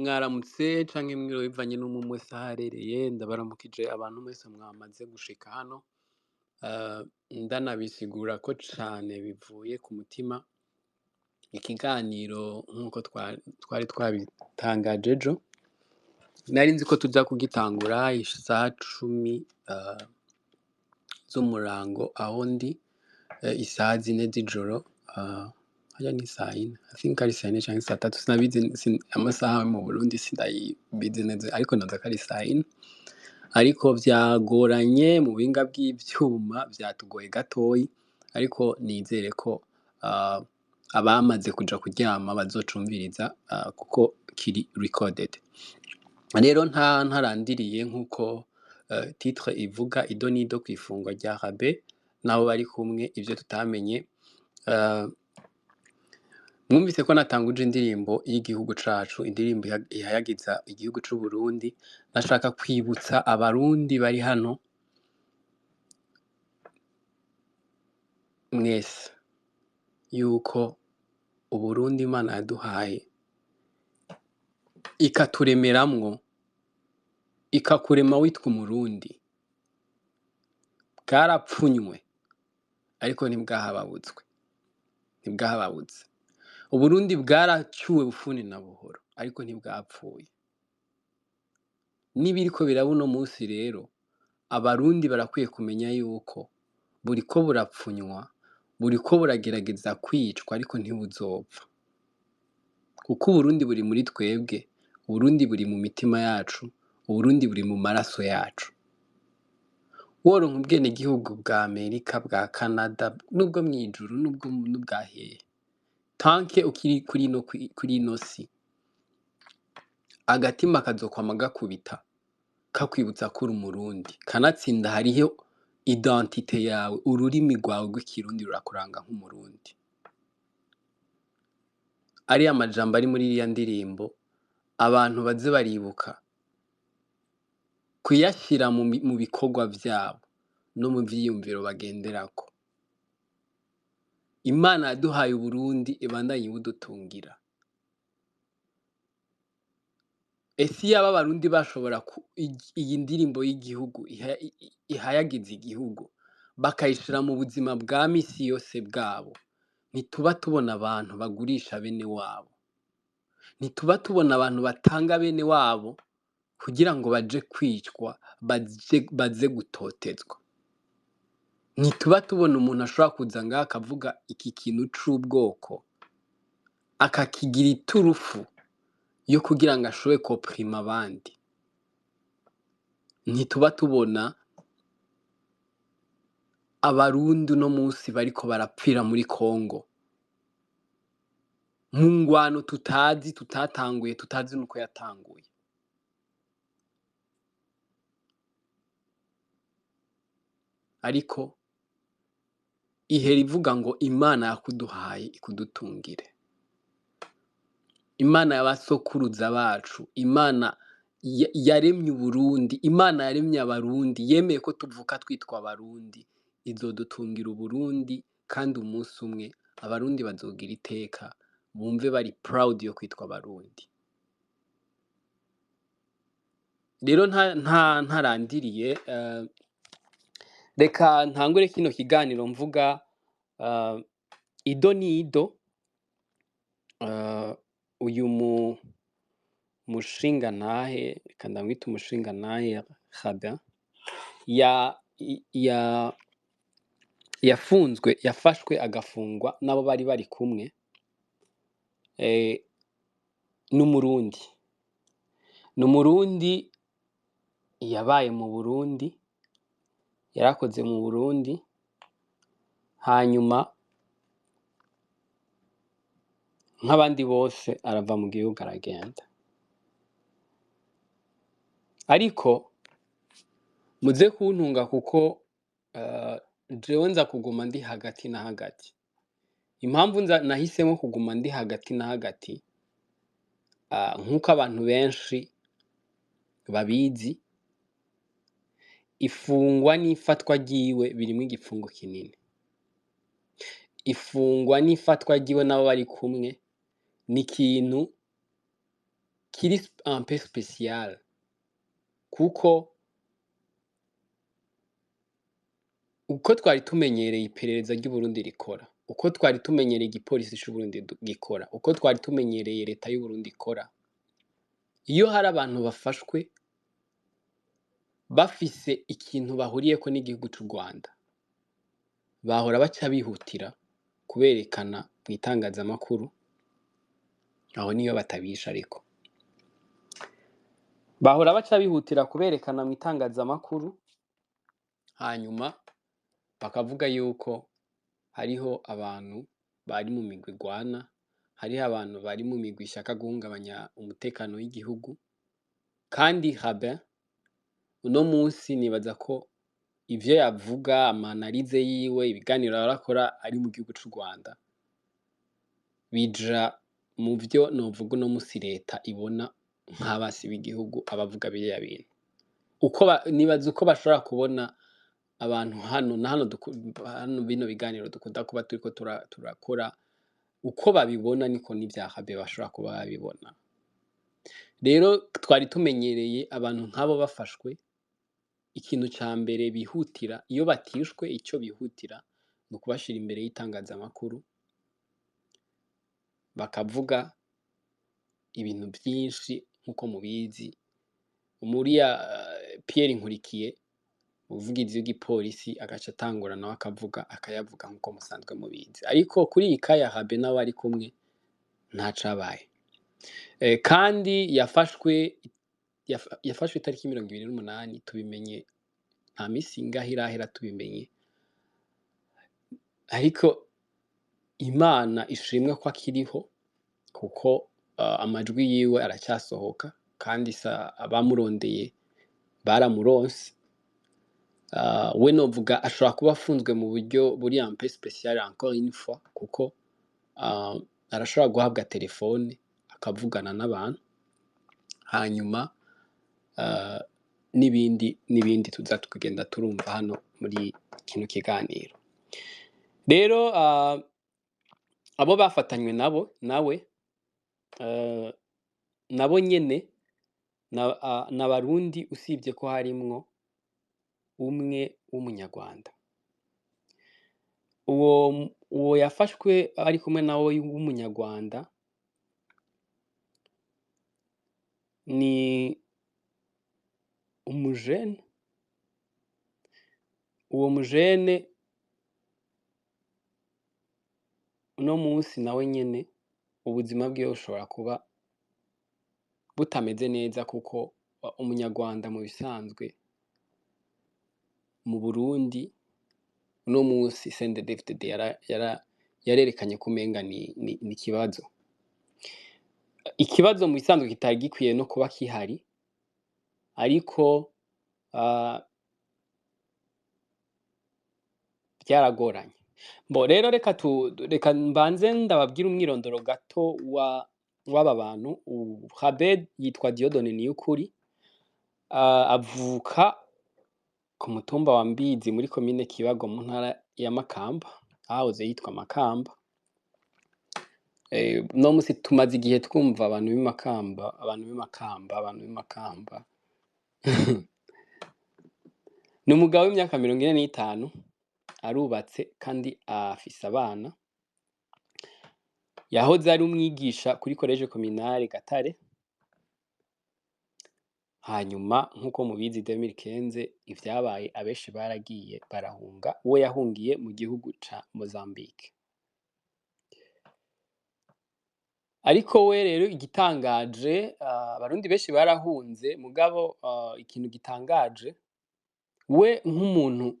Mwaramutse canke mwiriwe bivanye n'umwe wese aho aherereye. Ndabaramukije abantu mwese mwamaze gushika hano. Ndanabisigura ko cane bivuye ku mutima. Ikiganiro nk'uko twari twabitangaje ejo, nari nzi ko tuza kugitangura isaha 10 z'umurango aho ndi, isaha 4 z'ijoro, harya ni sayine, I think ari sayine canke satatu, sinabizi. Amasaha mu Burundi sindayibizi neza, ariko naza ko ari sayine. Ariko vyagoranye mu buhinga bw'ivyuma, vyatugoye gatoyi, ariko nizere ko abamaze kuja kuryama bazocumviriza, kuko kiri recorded. Rero ntarandiriye, nk'uko titre ivuga, ido n'ido kw'ifungwa rya Rabe n'abo bari kumwe, ivyo tutamenye. Mwumvise ko natanguje indirimbo y'igihugu cacu, indirimbo ihayagiza igihugu c'Uburundi. Nashaka kwibutsa Abarundi bari hano mwese yuko Uburundi Imana yaduhaye, ikaturemeramwo, ikakurema witwa Umurundi, bwarapfunywe ariko ntibwahababutswe, ntibwahababutse. Uburundi bwaracuwe bufuni na buhoro, ariko ntibwapfuye. N'ibiriko biraba uno musi rero, Abarundi barakwiye kumenya yuko buriko burapfunywa, buriko buragerageza kwicwa, ariko ntibuzopfa, kuko Uburundi buri muri twebwe, Uburundi buri mu mitima yacu, Uburundi buri mu maraso yacu. Woronka ubwenegihugu bwa Amerika, bwa Canada, n'ubwo mw'ijuru, n'ubwo n'ubwa hehe, tanke ukiri kuri ino si, agatima kazokwama gakubita kakwibutsa ko uri Umurundi. Kanatsinda hariho identite yawe, ururimi rwawe rw'Ikirundi rurakuranga nk'Umurundi. Ariya majambo ari muri iriya ndirimbo, abantu baze baribuka kuyashira mu bikorwa vyabo no mu vyiyumviro bagenderako. Imana yaduhaye Uburundi, ibandanye ibudutungira. Ese iyaba Abarundi bashobora iyi ndirimbo y'igihugu ihayagiza igihugu bakayishira mu buzima bwa misi yose bwabo, ntituba tubona abantu bagurisha bene wabo, ntituba tubona abantu batanga bene wabo kugira ngo baje kwicwa, baze gutotezwa, ntituba tubona umuntu ashobora kuza ngaha akavuga iki kintu c'ubwoko, akakigira iturufu yo kugira ngo ashobore koprima abandi, ntituba tubona Abarundi uno musi bariko barapfira muri Kongo mu ngwano tutazi, tutatanguye, tutazi nuko yatanguye. Ariko ihera ivuga ngo Imana yakuduhaye ikudutungire, Imana y'abasokuruza bacu, Imana yaremye Uburundi, Imana yaremye Abarundi, yemeye ko tuvuka twitwa Abarundi, izodutungira Uburundi. Kandi umunsi umwe Abarundi bazogira iteka bumve bari proud yo kwitwa Abarundi. Rero ntarandiriye, reka ntangure kino kiganiro mvuga ido n'ido. Uyu mushingantahe, reka ndamwite umushingantahe Rabin, ya yafunzwe, yafashwe agafungwa n'abo bari bari kumwe, n'Umurundi. N'Umurundi yabaye mu Burundi, yarakoze mu Burundi, hanyuma nk'abandi bose arava mu gihugu aragenda. Ariko muze kuntunga, kuko jewe nza kuguma ndi hagati na hagati. Impamvu nahisemo kuguma ndi hagati na hagati, nk'uko abantu benshi babizi, ifungwa n'ifatwa ryiwe birimwo igifungo kinini. Ifungwa n'ifatwa ryiwe n'abo bari kumwe ni ikintu Kiri un peu spécial kuko uko twari tumenyereye iperereza ry'Uburundi rikora, uko twari tumenyereye igipolisi c'Uburundi gikora, uko twari tumenyereye leta y'Uburundi ikora, iyo hari abantu bafashwe bafise ikintu bahuriyeko n'igihugu c'u Rwanda, bahora baca bihutira kuberekana mw'itangazamakuru, aho niyo batabishe ariko. Bahora baca bihutira kuberekana mw'itangazamakuru, hanyuma bakavuga yuko hariho abantu bari mu migwi igwana, hariho abantu bari mu migwi ishaka guhungabanya umutekano w'igihugu, kandi Rabin uno munsi nibaza ko ivyo yavuga, ama analyse yiwe, ibiganiro ahora ari mu gihugu c'u Rwanda, bija muvyo novuga uno musi leta ibona nk'abasi b'igihugu abavuga biriya bintu. Uko nibaza uko bashobora kubona abantu hano na hano, hano bino biganiro dukunda kuba turiko turakora, uko babibona niko n'ivya Rabin bashobora kuba babibona. Rero twari tumenyereye abantu nk'abo bafashwe, ikintu ca mbere bihutira iyo batishwe, ico bihutira ni ukubashira imbere y'itangazamakuru, bakavuga ibintu vyinshi nk'uko mubizi. Muriya Pierre Nkurikiye, umuvugizi w'igipolisi, agaca atangura nawe akavuga akayavuga nk'uko musanzwe mubizi. Ariko kuri iyi cas ya Rabin n'abo bari kumwe ntacabaye. Kandi yafashwe itariki 28, tubimenye nta misi ingahe irahera tubimenye, ariko Imana ishimwe ko akiriho, kuko amajwi yiwe aracyasohoka kandi abamurondeye baramuronse. We novuga ashobora kuba afunzwe mu buryo buri un peu spécial encore une fois, kuko arashobora guhabwa telefone akavugana n'abantu, hanyuma n'ibindi n'ibindi tuza kugenda turumva hano muri kino kiganiro. Rero abo bafatanywe nabo nawe nabo nyene n'Abarundi, usibye ko harimwo umwe w'Umunyarwanda. Uwo yafashwe ari kumwe nawe w'Umunyarwanda ni umujene. Uwo mujene uno munsi nawe nyene ubuzima bwiwe bushobora kuba butameze neza, kuko Umunyarwanda mu bisanzwe mu Burundi uno munsi CNDD-FDD yarerekanye ko umenga ni ikibazo. Ikibazo mu bisanzwe kitari gikwiye no kuba kihari, ariko vyaragoranye. Bo rero reka mbanze ndababwire umwirondoro gato w'aba bantu. Rabin yitwa Dieudonné Niyukuri, avuka ku mutumba wa Mbizi muri komine Kibago mu ntara ya Makamba, hahoze hitwa Makamba. Uno musi tumaze igihe twumva abantu b'i Makamba, abantu b'i Makamba, abantu b'i Makamba. Ni umugabo w'imyaka 45, arubatse kandi afise abana. Yahoze ari umwigisha kuri collège communale Gatare. Hanyuma nk'uko mubizi 2015 ivyabaye, abenshi baragiye barahunga, we yahungiye mu gihugu ca Mozambique. Ariko we rero igitangaje, Abarundi benshi barahunze, mugabo ikintu gitangaje, we nk'umuntu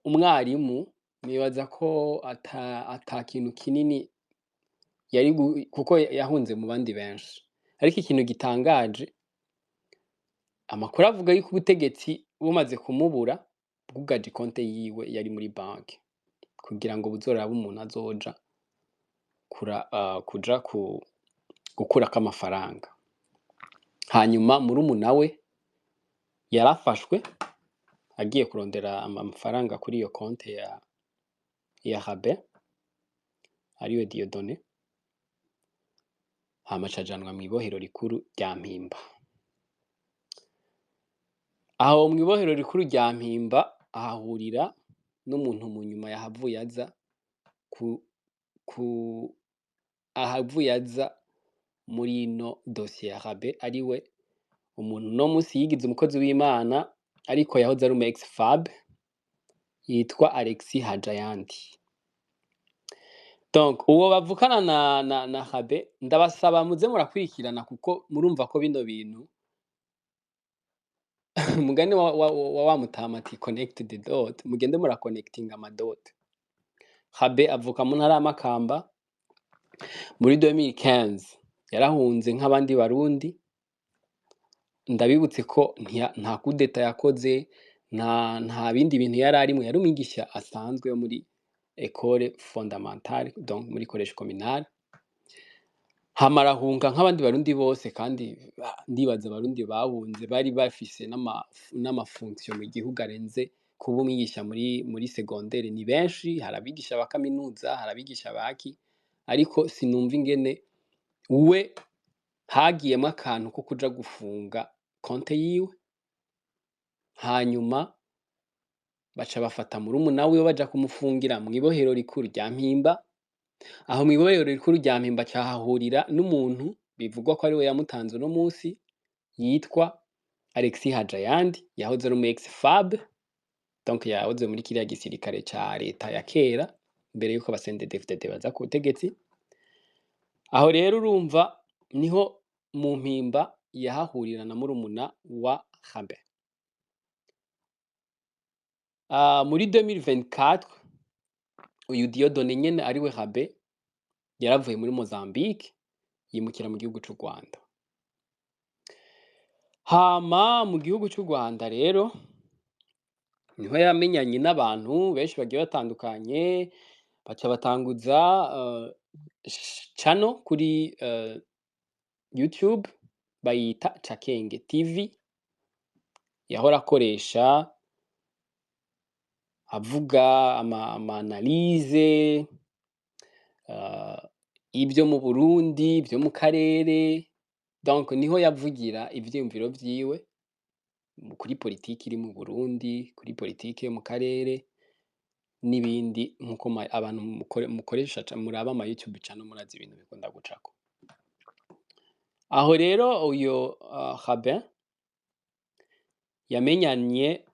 umwarimu, nibaza ko ata kintu kinini yari kuko yahunze mu bandi benshi. Ariko ikintu gitangaje, amakuru avuga yuko ubutegetsi bumaze kumubura bwugaje ikonte yiwe yari muri banki, kugira ngo buzorabe umuntu azoja kuja gukurako amafaranga. Hanyuma murumuna we yarafashwe agiye kurondera amafaranga kuri iyo konte ya Rabin, ariwe Dieudonné. Hama acajanwa mw'ibohero rikuru rya Mpimba. Aho mw'ibohero rikuru rya Mpimba ahahurira n'umuntu mu nyuma yahavuye aza ku ku ahavuye aza muri ino dosiye ya Rabe, ariwe umuntu uno musi yigize umukozi w'Imana ariko yahoze ari umu ex FAB yitwa Alexis Hajayandi. Donc uwo bavukana na Rabe, ndabasaba muze murakurikirana kuko murumva ko bino bintu umugani wa mutama ati "Connect the dot", mugende muraconnectinga amadot. Rabe avuka mu ntara ya Makamba. Muri 2015 yarahunze nk'abandi Barundi. Ndabibutse ko nta kudeta yakoze, nta bindi bintu yari arimwo, yari umwigisha asanzwe wo muri école fondamentale, donc muri collège communal. Hama arahunga nk'abandi Barundi bose, kandi ndibaza Abarundi bahunze bari bafise n'ama fonction mu gihugu arenze kuba umwigisha muri secondaire. Ni benshi, hari abigisha ba kaminuza, hari abigisha baki, ariko sinumva ingene we hagiyemwo akantu ko kuja gufunga konte yiwe, hanyuma baca bafata murumuna wiwe baja kumufungira mw'ibohero rikuru rya Mpimba. Aho mw'ibohero rikuru rya Mpimba acahahurira n'umuntu bivugwa ko ariwe yamutanze uno musi, yitwa Alexis Hajayandi, yahoze ari umu ex FAB, donc yahoze muri kiriya gisirikare ca leta ya kera mbere yuko aba CNDD-FDD baza ku butegetsi. Aho rero urumva niho mu Mpimba yahahurira na murumuna wa Rabe. Muri 2024 uyu Dieudonné nyene, ariwe Rabe, yaravuye muri Mozambique yimukira mu gihugu c'u Rwanda. Hama mu gihugu c'u Rwanda rero niho yamenyanye n'abantu benshi bagiye batandukanye, baca batanguza channel kuri YouTube bayita Cakenge TV, yahora akoresha avuga ama analyse ivyo mu Burundi, ivyo mu karere, donc niho yavugira ivyiyumviro vyiwe kuri politiki iri mu Burundi, kuri politiki yo mu karere n'ibindi, nkuko abantu mukoresha muraba ama YouTube channel murazi ibintu bikunda gucako. Aho rero uyo Rabin yamenyanye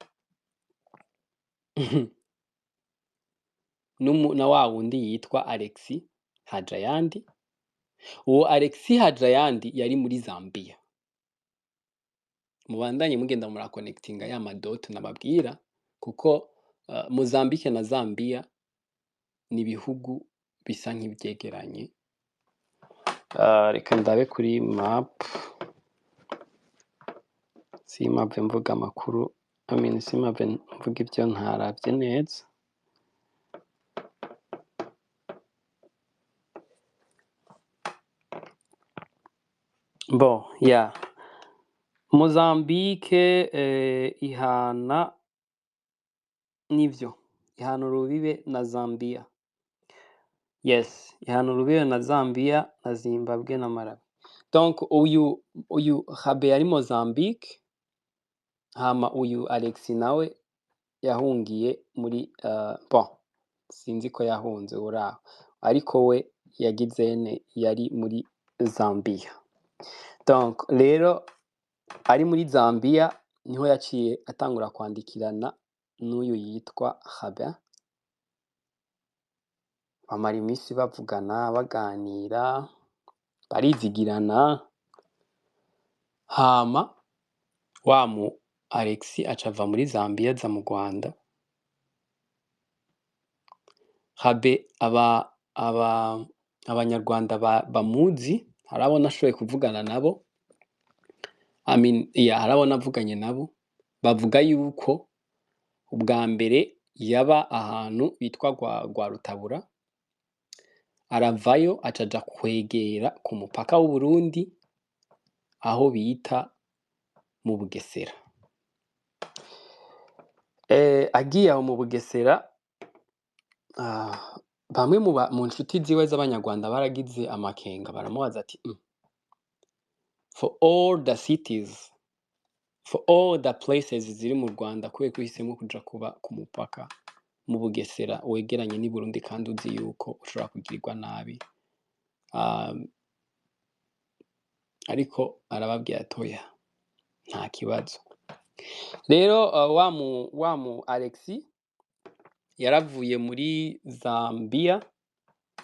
na wa wundi yitwa Alexis Hajayandi. Uwo Alexis Hajayandi yari muri Zambia. Mubandanye mugenda muraconnectinga ya madot nababwira, kuko Mozambique na Zambia ni ibihugu bisa nk'ivyegeranye. Reka ndabe kuri map, simpave mvuga amakuru, I mean, simpave mvuga ivyo ntaravye neza. Bon, yeah. Mozambique ihana, nivyo, ihana urubibe na Zambia. Yes, ihana urubibe na Zambia na Zimbabwe na Malawi. Donc uyu Rabe yari Mozambique, hama uyu Alexis nawe yahungiye muri bon, sinzi ko yahunze uraho, ariko we yagizene yari muri Zambia. Donc rero ari muri Zambia niho yaciye atangura kwandikirana n'uyu yitwa Rabin, bamara imisi bavugana, baganira, barizigirana. Hama wa mu Alexis aca ava muri Zambia aza mu Rwanda. Rabe aba abanyarwanda bamuzi, hari abo nashoboye kuvugana nabo, I mean, yeah, hari abo navuganye nabo bavuga yuko ubwa mbere yaba ahantu bitwa rwa Rutabura, aravayo aca aja kwegera ku mupaka w'Uburundi aho bita mu Bugesera. Agiye aho mu Bugesera, bamwe mu nshuti ziwe z'abanyarwanda baragize amakenga, baramubaza ati For all the cities, for all the places ziri mu Rwanda, kubera ko uhisemo kuja kuba ku mupaka mu Bugesera wegeranye n'i Burundi kandi uzi yuko ushobora kugirirwa nabi? Ariko arababwira ati oya, nta kibazo. Rero wa mu Alexis yaravuye muri Zambia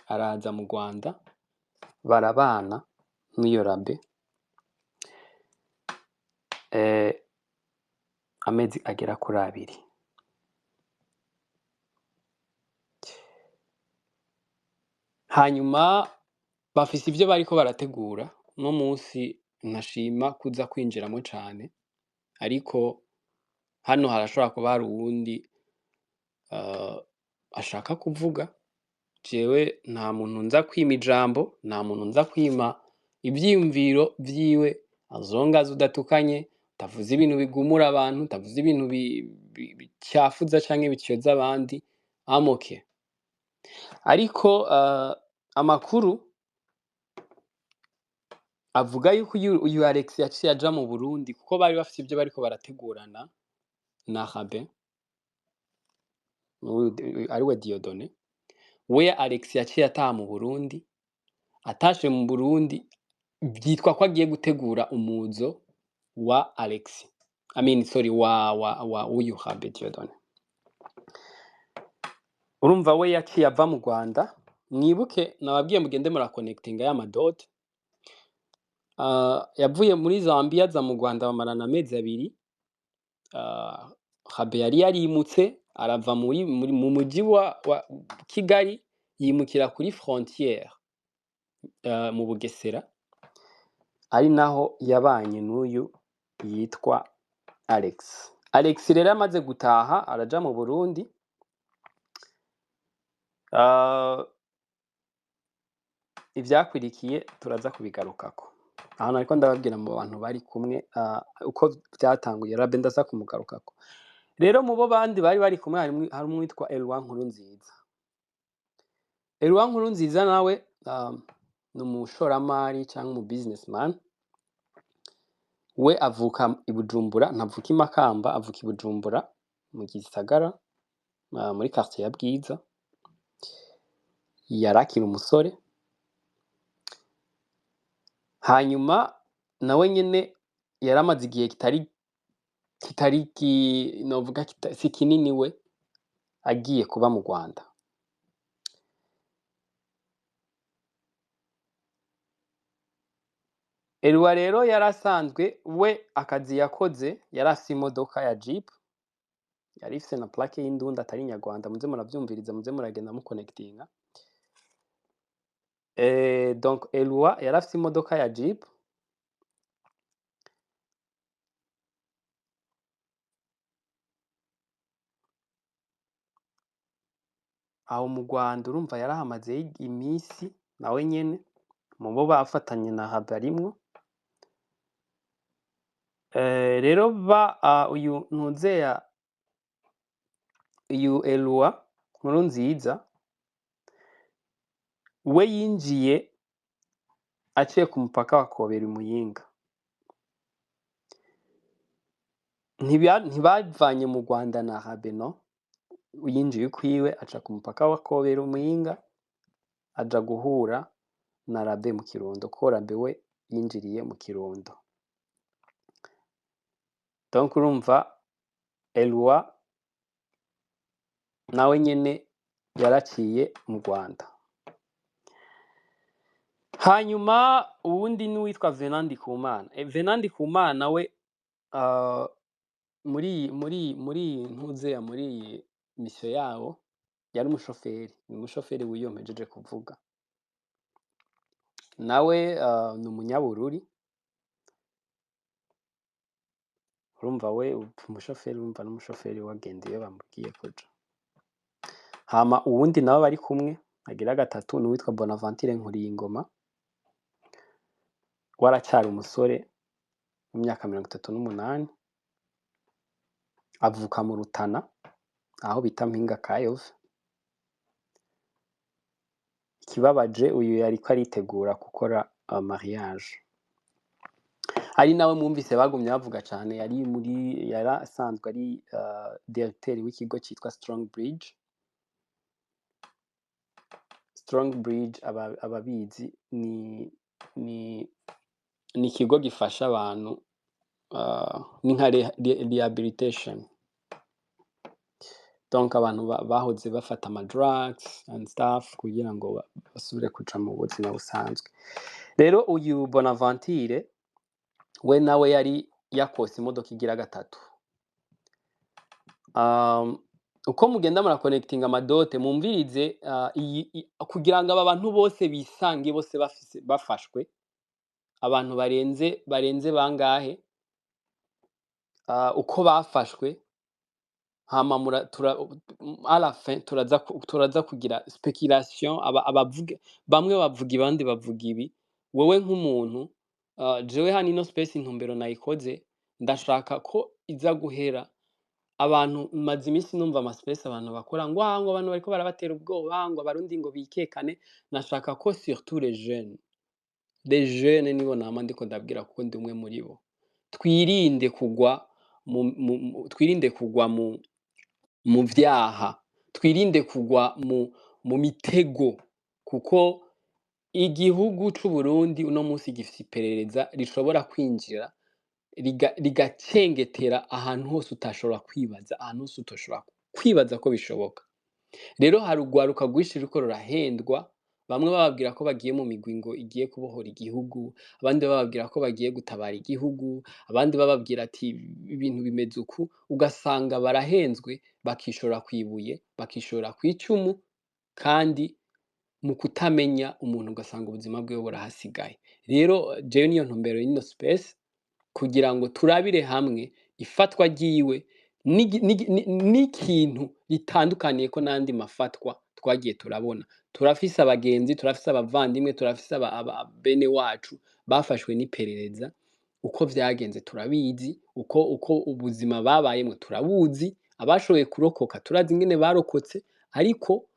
araza mu Rwanda, barabana n'iyo rabe amezi agera kuri 2. Hanyuma bafise ivyo bariko barategura. Uno munsi ntashima kuza kwinjiramo cane, ariko hano harashobora kuba hari uwundi ashaka kuvuga. Jewe nta muntu nza kwima ijambo, nta muntu nza kwima ivyiyumviro vyiwe, as long as udatukanye, utavuze ibintu bigumura abantu, utavuze ibintu bicafuza canke bityoza abandi, I'm okay. Ariko amakuru avuga yuko uyu Alex yaciye aja mu Burundi kuko bari bafise ivyo bariko barategurana na Rabin, ariwe Dieudonné. We Alex yaciye ataha mu Burundi. Atashe mu Burundi, vyitwa ko agiye gutegura umuzo wa Alex, I mean, sorry, wa uyu Rabin Dieudonné. Urumva we yaciye ava mu Rwanda. Mwibuke nababwiye mugende murakonekitinga y'ama dots. Yavuye muri Zambia aza mu Rwanda, bamarana amezi 2. Habe yari yarimutse, arava muri mu muji wa Kigali, yimukira kuri frontière mu Bugesera, ari naho yabanye n'uyu yitwa Alex. Alex rero amaze gutaha araja mu Burundi. Ivyakurikiye turaza kubigarukako. Aho nariko ndababwira mu bantu bari kumwe, uko vyatanguye, Rabe ndaza kumugarukako. Rero mu bo bandi bari kumwe harimwo uwitwa Eloi Nkurunziza. Eloi Nkurunziza nawe ni umushoramari canke umu businessman. We avuka i Bujumbura, ntavuka i Makamba, avuka i Bujumbura mu gisagara, muri quartier ya Bwiza. Yari akiri umusore. Hanyuma nawe nyene yaramaze igihe kitari novuga si kinini we agiye kuba mu Rwanda. Eloi rero yari asanzwe, we akazi yakoze, yari afise imodoka ya Jeep, yari ifise na plaque y'indunda atari inyarwanda. Muze muravyumviriza, muze muragenda mukonekitinga. Donc Eloi yari afise imodoka ya Jeep. Aho mu Rwanda urumva yarahamazeyo imisi, nawe nyene mu bo bafatanye na Habe arimwo. Rero ba uyu ntuzeya, uyu Eloi Nkurunziza, we yinjiye aciye ku mupaka wa Kobero i Muyinga. Ntibavanye mu Rwanda na Habe, no yinjiye ukwiwe aca ku mupaka wa Kobero Muyinga, aja guhura na Rabe mu Kirundo, kuko Rabe we yinjiriye mu Kirundo. Donc urumva Eloi nawe nyene yaraciye mu Rwanda. Hanyuma uwundi ni uwitwa Venant Ndikumana. Venant Ndikumana we muri ntuzeya, muri iyi mission yabo yari umushoferi, ni umushoferi w'iyo mpejeje kuvuga. Nawe ni umunyabururi. Urumva we umushoferi, urumva n'umushoferi wagenda iyo bamubwiye kuja. Hama uwundi nawe bari kumwe agira gatatu ni uwitwa Bonaventure Nkuriyingoma, waracyari umusore w'imyaka 38, avuka mu Rutana aho bita Mpinga Kayove. Ikibabaje, uyu yariko aritegura gukora mariage. Ari nawe mwumvise bagumye bavuga cane, yari muri yari asanzwe ari directeur w'ikigo citwa Strong Bridge. Strong Bridge, ababizi, ni ikigo gifasha abantu, ni nka rehabilitation. Donc abantu bahoze bafata ama drugs and stuff kugira ngo basubire kuja mu buzima busanzwe. Rero uyu Bonaventure we nawe yari yakose imodoka igira gatatu. Uko mugenda murakonekitinga ama dots, mumvirize, iyi kugira ngo aba bantu bose bisange bose bafise bafashwe, abantu barenze bangahe, uko bafashwe, hama à la fin turaza kugira speculation, abavuga bamwe bavuga, abandi bavuga ibi. Wewe nk'umuntu, jewe hano ino space intumbero nayikoze, ndashaka ko iza guhera abantu. Maze iminsi numva ama space abantu bakora ngo ah, ngo abantu bariko barabatera ubwoba, ngo abarundi ngo bikekane. Nashaka ko surtout les jeunes, les jeunes nibo nama ndiko ndabwira kuko ndi umwe muri bo, twirinde kugwa twirinde kugwa mu vyaha, twirinde kugwa mu mitego, kuko igihugu c'Uburundi uno munsi gifise iperereza rishobora kwinjira rigacengetera ahantu hose utashobora kwibaza, ahantu hose utoshobora kwibaza ko bishoboka. Rero hari urwaruka rwinshi ruriko rurahendwa, bamwe bababwira ko bagiye mu migwi ngo igiye kubohora igihugu, abandi bababwira ko bagiye gutabara igihugu, abandi bababwira ati ibintu bimeze uku, ugasanga barahenzwe, bakishora kw'ibuye, bakishora kw'icumu, kandi mu kutamenya umuntu ugasanga ubuzima bwiwe burahasigaye. Rero jewe niyo ntumbero y'ino space, kugira ngo turabire hamwe ifatwa ryiwe n'ikintu ritandukaniyeko n'ayandi mafatwa twagiye turabona. Turafise abagenzi, turafise abavandimwe, turafise bene wacu bafashwe n'iperereza. Uko vyagenze turabizi, uko ubuzima babayemwo turabuzi, abashoboye kurokoka turazi ingene barokotse. Ariko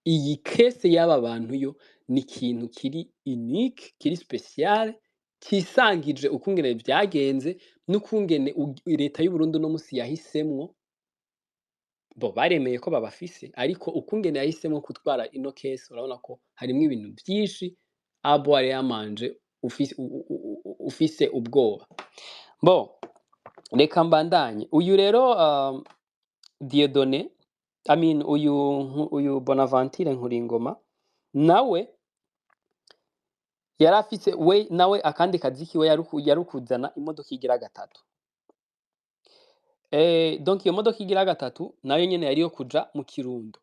iyi case y'aba bantu yo ni ikintu kiri unique, kiri spécial, cisangije ukungene vyagenze n'ukungene leta y'Uburundi uno musi yahisemwo. Bo baremeye ko babafise, ariko ukungene yahisemwo gutwara ino case, urabona ko harimwo ibintu vyinshi à boire et à manger, ufise ubwoba. Bon, reka mbandanye. Uyu rero Dieudonné, I mean uyu Bonaventure Nkuringoma, nawe yari afise, we nawe akandi kazi kiwe yari ukuzana imodoka igira gatatu. Donc iyo modoka igira gatatu nayo nyene yari iyo kuja mu Kirundo.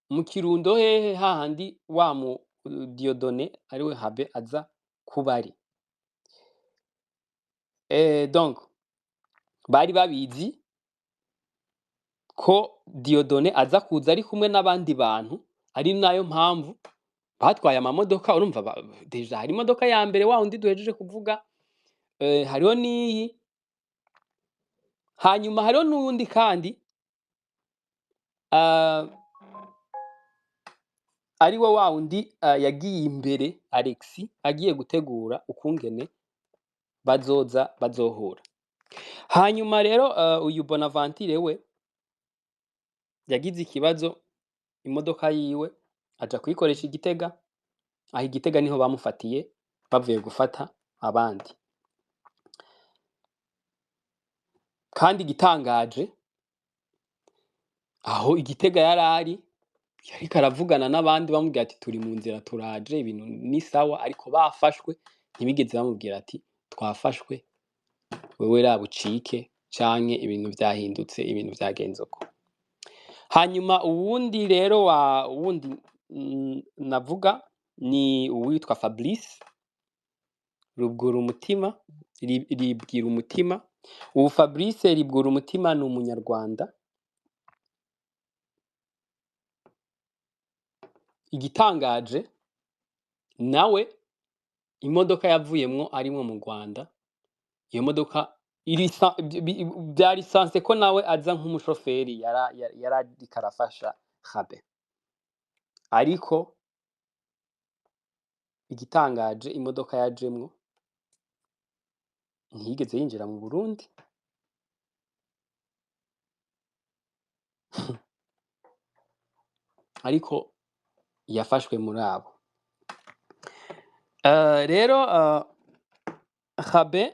Mu Kirundo hehe? Hahandi wa mu Dieudonné ariwe Habe aza kuba ari. Donc bari babizi ko Dieudonné aza kuza ari kumwe n'abandi bantu, ari nayo mpamvu batwaye amamodoka. Urumva déjà hari imodoka ya mbere, wa wundi duhejeje kuvuga, hariho n'iyi, hanyuma hariho n'uwundi kandi, ari we wa wundi yagiye imbere, Alexis, agiye gutegura ukungene bazoza bazohura. Hanyuma rero uyu Bonaventure we yagize ikibazo, imodoka yiwe aja kuyikoresha i Gitega. Aho i Gitega niho bamufatiye bavuye gufata abandi. Kandi igitangaje, aho i Gitega yarari yariko aravugana n'abandi, bamubwira ati turi mu nzira turaje, ibintu ni sawa, ariko bafashwe. Ntibigeze bamubwira ati twafashwe, wewe raba ucike, canke ibintu vyahindutse, ibintu vyagenze uko. Hanyuma uwundi rero wa wundi navuga ni uwitwa Fabrice Rubwura umutima, Ribwira umutima. Ubu Fabrice Ribwura umutima ni umunyarwanda. Igitangaje, nawe imodoka yavuyemwo arimwo mu Rwanda, iyo modoka vyari censé ko nawe aza nk'umushoferi yarariko arafasha Habe, ariko igitangaje, imodoka yajemwo Ntiyigeze yinjira mu Burundi. Ariko yafashwe muri abo. Rero Habe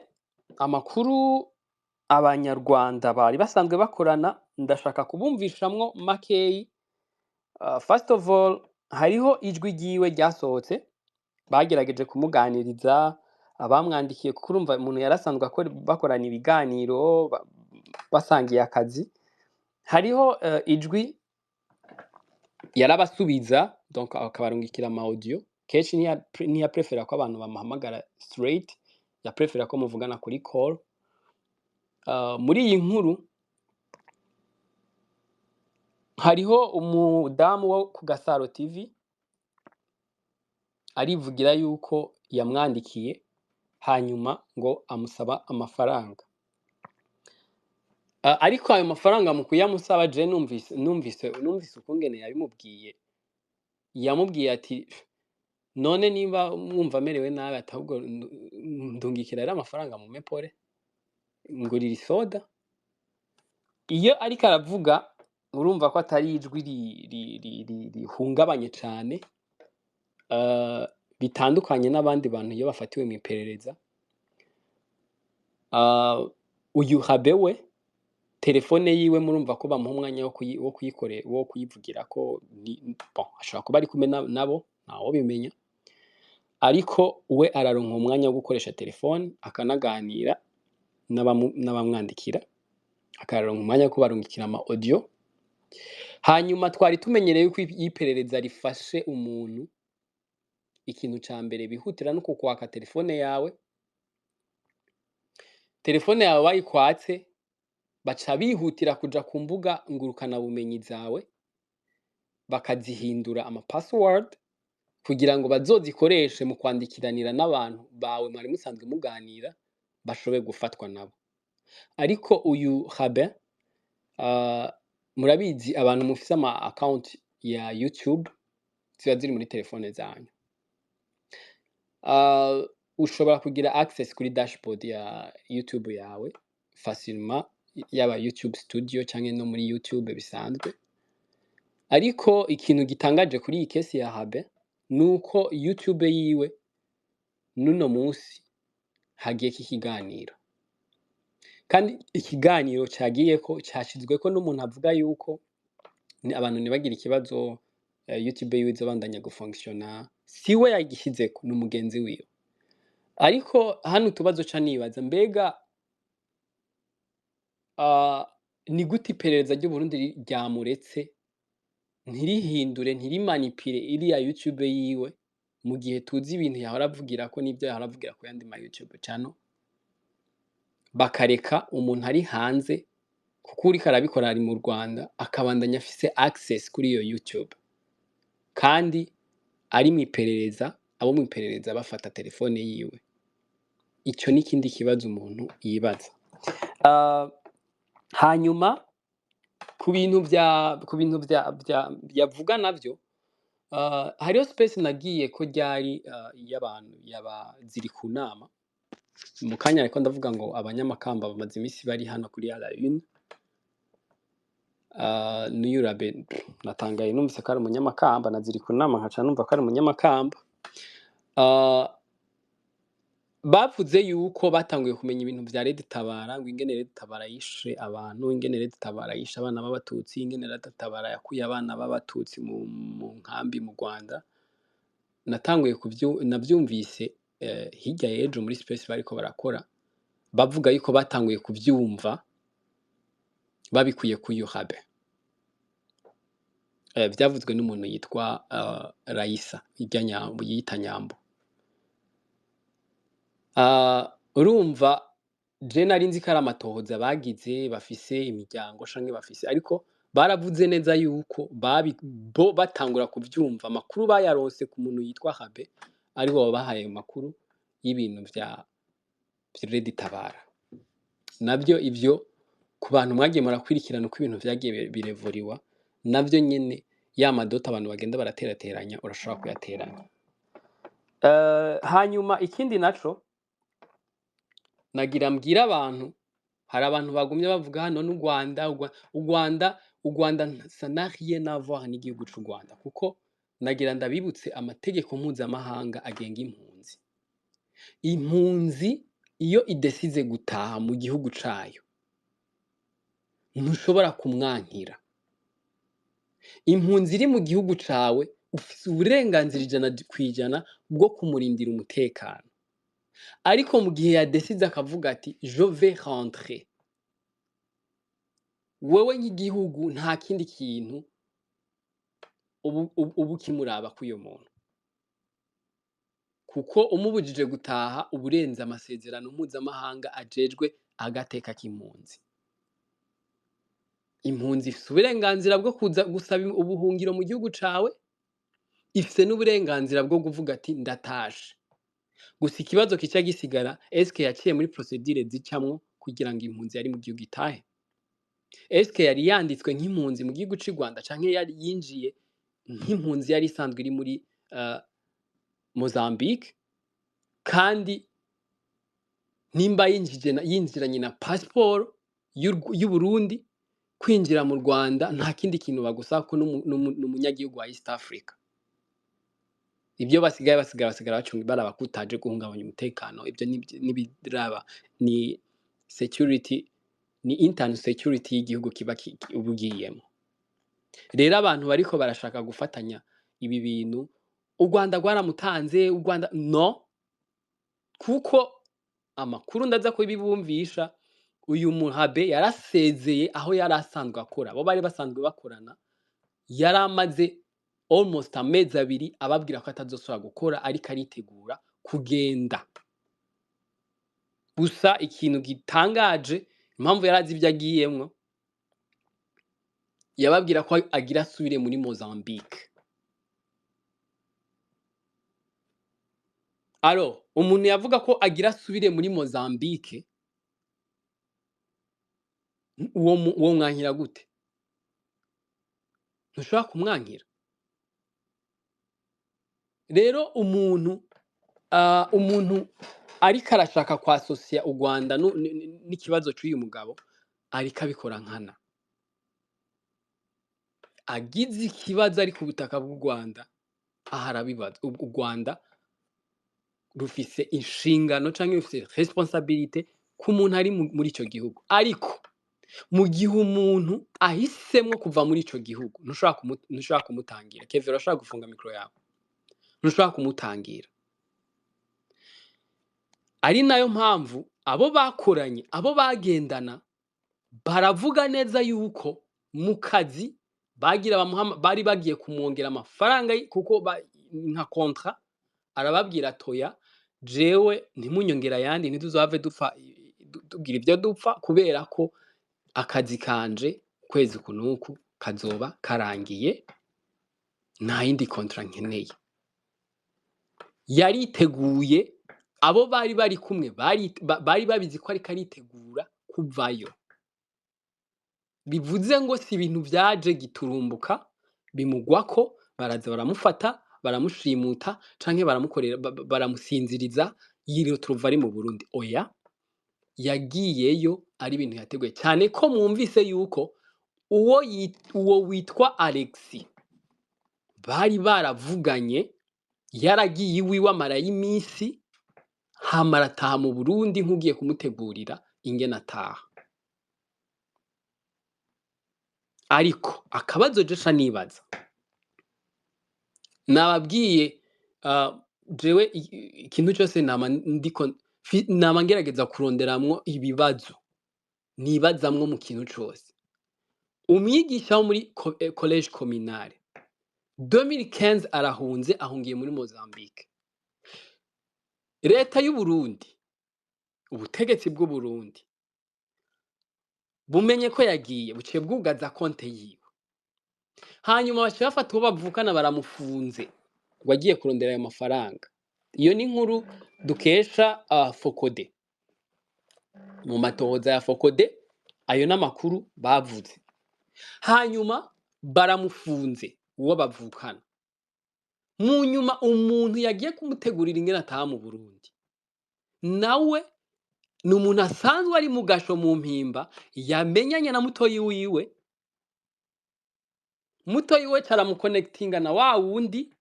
amakuru abanyarwanda bari basanzwe bakorana, ndashaka kubumvishamwo makeyi. First of all, hariho ijwi ryiwe ryasohotse, bagerageje kumuganiriza, abamwandikiye, kuko urumva umuntu yarasanzwe bakorana ibiganiro, basangiye akazi. Hariho ijwi yarabasubiza, donc akabarungikira ama audio. Kenshi ntiyaprefera ko abantu bamuhamagara straight, yaprefera ko muvugana kuri call. Muri iyi nkuru hariho umudamu wo ku Gasaro TV arivugira yuko yamwandikiye, hanyuma ngo amusaba amafaranga. Ariko ayo mafaranga mu kuyamusaba, je numvise ukungene yabimubwiye. Yamubwiye ati: "None niba mwumva amerewe nabi, ati ahubwo ndungikira rero amafaranga mumpe pole, ngurira isoda." Iyo ariko aravuga urumva ko atari ijwi rihungabanye cane, bitandukanye n'abandi bantu iyo bafatiwe mw'iperereza. Uyu Habe we telefone yiwe murumva ko bamuha umwanya wo kuyivugirako, bon, ashobora kuba ari kumwe nabo, ntawobimenya, ariko we araronka umwanya wo gukoresha telefone akanaganira n'abamwandikira, akaronka umwanya wo kubarungikira ama audio. Hanyuma twari tumenyereye yuko iyo iperereza rifashe umuntu, ikintu ca mbere bihutira no kukwaka telefone yawe. Telefone yawe bayikwatse, baca bihutira kuja ku mbuga ngurukanabumenyi zawe, bakazihindura ama password kugira ngo bazozikoreshe mu kwandikiranira n'abantu bawe mwari musanzwe muganira, bashobore gufatwa nabo. Ariko uyu Rabin, murabizi abantu mufise ama account ya YouTube ziba ziri muri telefone zanyu. Ushobora kugira access kuri dashboard ya YouTube yawe facilement, yaba YouTube Studio canke no muri YouTube bisanzwe. Ariko ikintu gitangaje kuri iyi kesi ya Habe nuko YouTube yiwe n'uno musi hagiyeko ikiganiro. Kandi ikiganiro cagiyeko cashizweko n'umuntu avuga yuko abantu ntibagire ikibazo, YouTube yiwe izobandanya gufonctiona. Siwe yagishizeko, ni umugenzi wiwe. Ariko hano utubazo ca nibaza: mbega ni gute iperereza ry'Uburundi ryamuretse ntirihindure, ntirimanipire iriya YouTube yiwe, mu gihe tuzi ibintu yahora avugirako n'ivyo yahora avugira ku yandi ma YouTube channel, bakareka umuntu ari hanze, kuko uriko arabikora ari mu Rwanda, akabandanya afise access kuri iyo YouTube kandi ari mw'iperereza, abo mw'iperereza bafata telefone yiwe? Ico n'ikindi kibazo umuntu yibaza. Hanyuma ku bintu vya yavuga navyo, hariho space nagiyeko ryari, y'abantu yaba ziri ku nama. Mu kanya nariko ndavuga ngo abanyamakamba bamaze imisi bari hano kuri à la une. N'uyu Rabe natangaye numvise ko ari umunyamakamba, na ziri ku nama nkaca numva ko ari umunyamakamba. Bavuze yuko batanguye kumenya ibintu vya Red Tabara, ngo ingene Red Tabara yishe abantu, ingene Red Tabara yishe abana b'abatutsi, ingene Red Tabara yakuye abana b'abatutsi mu nkambi mu Rwanda. Natanguye navyumvise hirya y'ejo muri space bariko barakora, bavuga yuko batanguye kuvyumva babikuye kuri Rabe. Vyavuzwe n'umuntu yitwa Raisa irya Nyambo yiyita Nyambo. Urumva je nari nzi ko ari amatohoza bagize, bafise imiryango canke bafise, ariko baravuze neza yuko bo batangura kuvyumva, amakuru bayaronse ku muntu yitwa Rabe, aribo wabahaye ayo makuru y'ibintu vya Red Tabara. Navyo ivyo, ku bantu mwagiye murakwirikirana uko ibintu vyagiye birevuriwa, navyo nyene ya madota abantu bagenda baraterateranya, urashobora kuyateranya. Hanyuma ikindi naco, Nagira mbwire abantu, hari abantu bagumye bavuga hano n'u Rwanda, u Rwanda ça n'a rien à voir n'igihugu c'u Rwanda, kuko nagira ndabibutse amategeko mpuzamahanga agenga impunzi. Impunzi iyo idesize gutaha mu gihugu cayo, ntushobora kumwankira. Impunzi iri mu gihugu cawe, ufise uburenganzira 100% bwo kumurindira umutekano. Ariko mu gihe yadesize akavuga ati: "Je vais rentrer", wewe nk'igihugu nta kindi kintu uba ukimuraba k'uyo muntu, kuko umubujije gutaha uba urenze amasezerano mpuzamahanga ajejwe agateka k'impunzi. Impunzi ifise uburenganzira bwo kuza gusaba ubuhungiro mu gihugu cawe, ifise n'uburenganzira bwo kuvuga ati: "Ndatashe." Gusa ikibazo kica gisigara: eske yaciye muri procédure zicamwo kugira ngo impunzi yari mu gihugu itahe? Eske yari yanditswe nk'impunzi mu gihugu c'u Rwanda, canke yari yinjiye nk'impunzi yari isanzwe iri muri Mozambique? Kandi nimba yinjiranye na passport y'Uburundi, kwinjira mu Rwanda nta kindi kintu bagusaba, ko n'umunyagihugu wa East Africa. Ibyo basigaye basigara bacunga baraba ko utaje guhungabanya umutekano. Ibyo n'ibiraba ni security, ni internal security y'igihugu kiba uba ugiyemo. Rero abantu bariko barashaka gufatanya ibi bintu, u Rwanda rwaramutanze, u Rwanda no, kuko amakuru ndaza kubibumvisha, uyu muhabe yarasezeye aho yari asanzwe akora, abo bari basanzwe bakorana. Yari amaze almost amezi 2 ababwira ko atazosubira gukora, ariko aritegura kugenda. Gusa ikintu gitangaje, impamvu yari azi ivyo agiyemwo, yababwira ko agira asubire muri Mozambique. Alors umuntu yavuga ko agira asubire muri Mozambique, uwo mwankira gute? Ntushobora kumwankira. Rero umuntu ariko arashaka kwasosiya u Rwanda n'ikibazo c'uyu mugabo, ariko abikora nkana. Agize ikibazo ari ku butaka bw'u Rwanda, aha arabibaza. U Rwanda rufise inshingano canke rufise responsabilité ku muntu ari muri ico gihugu. Ariko mu gihe umuntu ahisemwo kuva muri ico gihugu, ntushobora kumutangira. Kevin, urashobora gufunga micro yawe. Ntushobora kumutangira. Ari nayo mpamvu abo bakoranye, abo bagendana, baravuga neza yuko mu kazi bagira bamuha, bari bagiye kumwongera amafaranga kuko nka contrat, arababwira: "Toya, jewe ntimunyongera ayandi, ntituzohave dupfa tugira ivyo dupfa, kubera ko akazi kanje ukwezi uku n'uku kazoba karangiye, nta yindi contrat nkeneye." Yariteguye, abo bari bari kumwe bari babizi ko ariko aritegura kuvayo. Bivuze ngo si ibintu vyaje giturumbuka bimugwako, baraza baramufata, baramushimuta, canke baramukorera baramusinziriza, yiretrouva ari mu Burundi. Oya, yagiyeyo ari ibintu yateguye, cyane ko mwumvise yuko uwo witwa Alexis bari baravuganye, yaragiye iwiwe amarayo iminsi, hama arataha mu Burundi nk'ugiye kumutegurira ingene ataha. Ariko akabazo je ca nibaza, nababwiye, jewe ikintu cose nama ndiko nama ngerageza kuronderamwo ibibazo nibazamwo mu kintu cose. Umwigisha wo muri collège communale, 2015 arahunze, ahungiye muri Mozambique. Leta y'u Burundi, ubutegetsi bw'u Burundi bumenye ko yagiye, buciye bwugaza konte yiwe. Hanyuma baciye bafata uwo bavukana, baramufunze ngo agiye kurondera ayo mafaranga. Iyo ni inkuru dukesha Focode. Mu matohoza ya Focode, ayo n'amakuru bavuze. Hanyuma baramufunze uwo bavukana. Mu nyuma umuntu yagiye kumutegurira ingene ataha mu Burundi, nawe Ni umuntu asanzwe ari mu gasho mu Mpimba, yamenyanye na mutoyi wiwe. Mutoyi we caramukonekitinga na wa wundi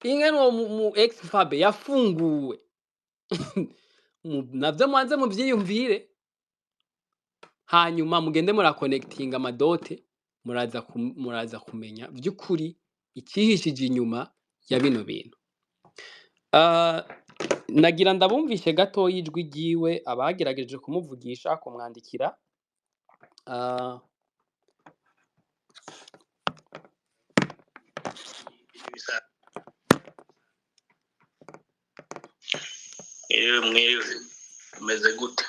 ingene uwo mu ex FAB yafunguwe. Navyo mwanze muvyiyumvire, hanyuma mugende murakonekitinga amadote, muraza kumenya vy'ukuri icihishije inyuma ya bino bintu. Nagira ndabumvishe gatoya ijwi ryiwe, abagerageje kumuvugisha, kumwandikira. Mwiriwe, mwiriwe, umeze gute?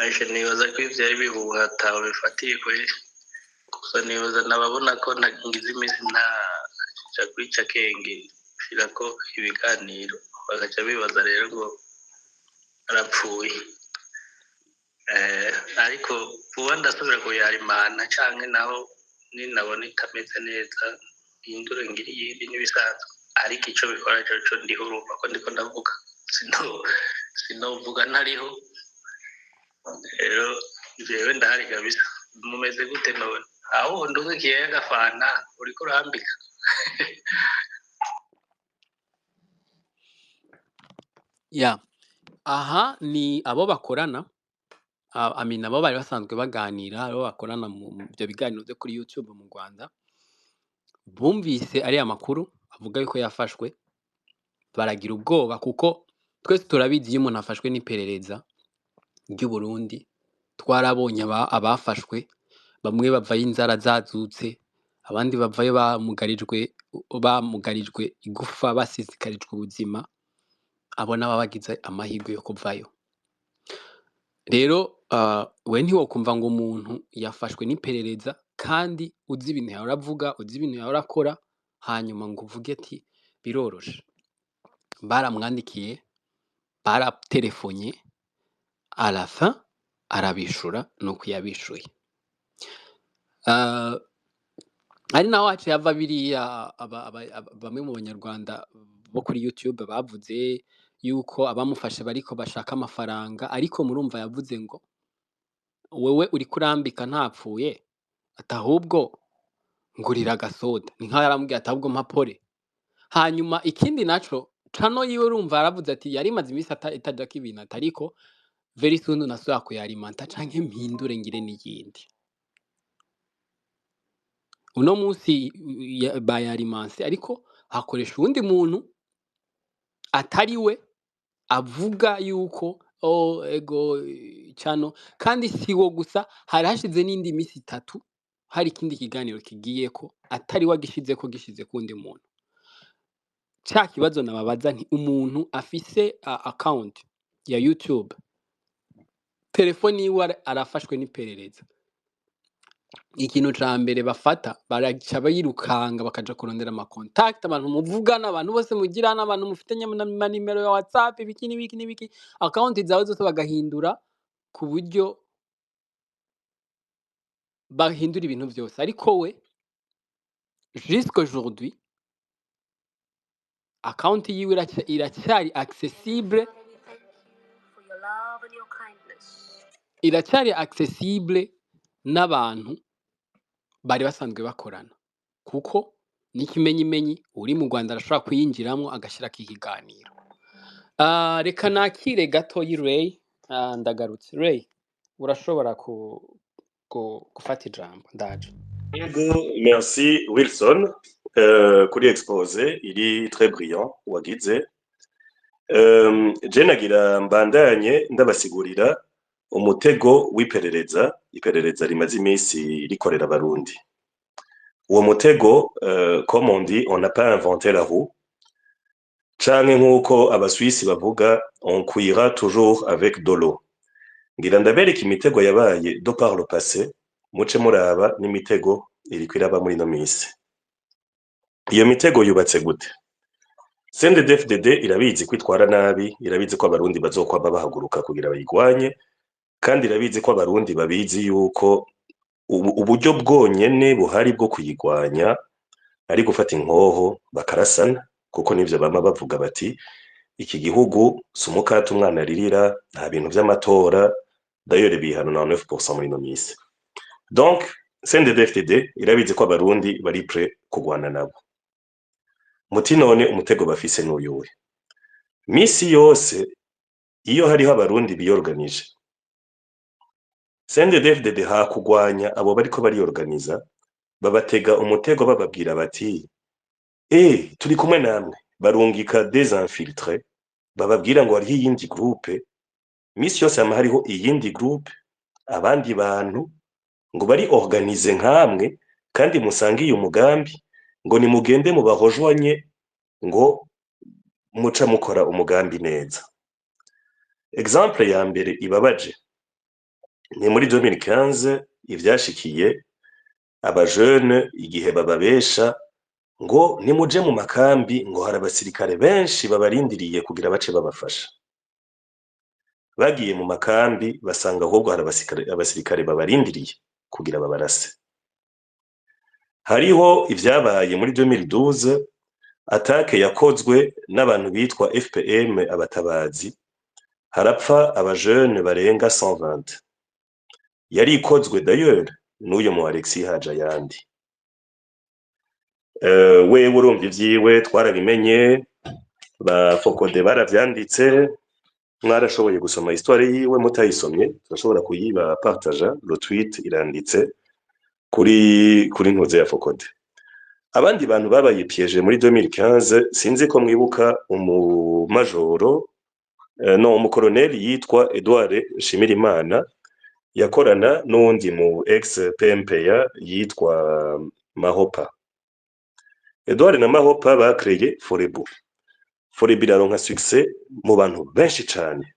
Aje nibaza ko ivyo ari bihuha atawe bifatiye kweri. Gusa nibaza nababona ko ngize iminsi ntaja kwica akenge gushirako ibiganiro, bagaca bibaza rero ngo arapfuye. Ariko vuba ndasubira kuyarimana, canke naho ninabona itameze neza mpindure ngire iyindi n'ibisanzwe. Ariko ico bikora coco ndiho, urumva ko ndiko ndavuga, sinovuga ntariho. Rero jewe ndahari kabisa. Mumeze gute none? Aho ndungikiyeyo agafanta uriko urambika. Ya, aha ni abo bakorana, I mean, abo bari basanzwe baganira, abo bakorana mu ivyo biganiro vyo kuri YouTube mu Rwanda, bumvise ariya makuru avuga yuko yafashwe, baragira ubwoba, kuko twese turabizi iyo umuntu afashwe n'iperereza ry'Uburundi, twarabonye abafashwe, bamwe bavayo inzara zazutse, abandi bavayo bamugarijwe igufa, basizikarijwe ubuzima, abo nabo bagize amahirwe yo kuvayo. Rero we ntiwokumva ngo umuntu yafashwe n'iperereza kandi uzi ibintu yahora avuga, uzi ibintu yahora akora, hanyuma ngo uvuge ati biroroshe. Baramwandikiye, baratelefonye, à la fin arabishura nuko yabishuye. Ari naho haciye hava biriya bamwe mu banyarwanda bo kuri YouTube bavuze yuko abamufashe bariko bashaka amafaranga, ariko murumva yavuze ngo wewe uriko urambika ntapfuye, ati ahubwo ngurira agasoda. Ni nkaho yaramubwiye ati ahubwo mpa pole. Hanyuma ikindi naco, cano yiwe urumva yaravuze ati yari imaze iminsi itajako ibintu, ati ariko very soon nasubira kuyarimanta canke mpindure ngire n'iyindi. Uno munsi bayarimanse, ariko hakoresha uwundi muntu atari we avuga yuko oh, ego cano, kandi siwo gusa, hari hashize n'indi misi 3 hari ikindi kiganiro kigiyeko atari we agishizeko, gishize kuwundi muntu. Ca kibazo nababaza nti umuntu afise account ya YouTube, telefoni yiwe arafashwe n'iperereza, ikintu ca mbere bafata baraca bayirukanga bakaja kurondera ama contact, abantu muvugana, abantu bose mugirana, abantu mufitanye amanimero ya WhatsApp, ibiki n'ibiki n'ibiki, account zawe zose bagahindura ku buryo bahindura ibintu vyose. Ariko we jusqu'aujourd'hui account yiwe iracyari accessible, iracyari accessible n'abantu bari basanzwe bakorana, kuko n'ikimenyimenyi uri mu Rwanda arashobora kuyinjiramwo agashirako ikiganiro. Reka nakire gatoyi Ray, ndagarutse. Ray, urashobora gufata ijambo, ndaje. Yego, merci Wilson kuri exposé iri très brillant wagize. Je nagira mbandanye ndabasigurira umutego w'iperereza, iperereza rimaze iminsi rikorera abarundi. Uwo mutego, comme on dit, on n'a pas inventé la roue, canke nk'uko abaswisi bavuga, on cuira toujours avec de l'eau. Ngira ndabereka imitego yabaye de par le passé, muce muraba n'imitego iriko iraba muri ino misi. Iyo mitego yubatse gute? CNDD-FDD irabizi ko itwara nabi, irabizi ko abarundi bazokwama bahaguruka kugira bayigwanye, kandi irabizi ko abarundi babizi yuko uburyo bwonyene buhari bwo kuyigwanya ari gufata inkoho bakarasana, kuko nivyo bama bavuga bati Iki gihugu si umukate umwana aririra, nta bintu vy'amatora. D'ailleurs bihano na 9% muri ino misi. Donc CNDD-FDD irabizi ko Abarundi bari prêts kugwana nabo. Muti none umutego bafise n'uyuhe? Misi yose iyo hariho Abarundi biyorganije, CNDD-FDD hakugwanya abo bariko bariyorganiza, babatega umutego, bababwira bati: "E, turi kumwe namwe." Barungika des infiltrés, bababwira ngo hariho iyindi groupe. Misi yose hama hariho iyindi groupe, abandi bantu ngo bari organisés nkamwe kandi musangiye umugambi, ngo nimugende mubahojwanye, ngo muca mukora umugambi neza. Exemple ya mbere ibabaje ni muri 2015, ivyashikiye abajene igihe bababesha ngo nimuje mu makambi, ngo hari abasirikare benshi babarindiriye kugira bace babafasha. Bagiye mu makambi, basanga ahubwo hari abasirikare babarindiriye kugira babarase. Hariho ivyabaye muri 2012, attaque yakozwe n'abantu bitwa FPM Abatabazi, harapfa abajene barenga 120. Yari ikozwe d'ailleurs n'uyo mu Alexis Hajayandi. Wewe urumva ivyiwe twarabimenye, ba Fokode baravyanditse, mwarashoboye gusoma histoire yiwe. Mutayisomye turashobora kuyiba partager le tweet, iranditse kuri ntuze ya Fokode. Abandi bantu babaye piégés muri 2015, sinzi ko mwibuka umumajoro, no umukoloneli yitwa Edouard Nshimirimana, yakorana n'uwundi mu ex PMPA yitwa Mahopa. Edouard na Mahopa bakreye Forebu. Forebu iraronka succès mu bantu benshi cane.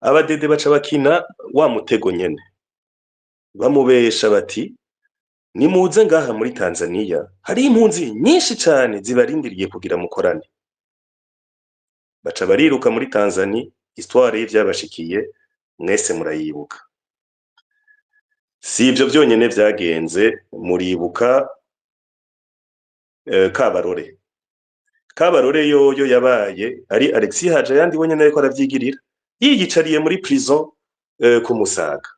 Abadede baca bakina wa mutego nyene, bamubesha bati: "Nimuze ngaha muri Tanzania, hari impunzi nyinshi cane zibarindiriye kugira mukorane." Baca bariruka muri Tanzania. Histoire y'ivyabashikiye mwese murayibuka. Si ivyo vyonyene vyagenze, muribuka Kabarore. Kabarore yoyo yabaye ari Alexis Hajayandi wenyene ariko aravyigirira, yiyicariye muri prison ku Musaga,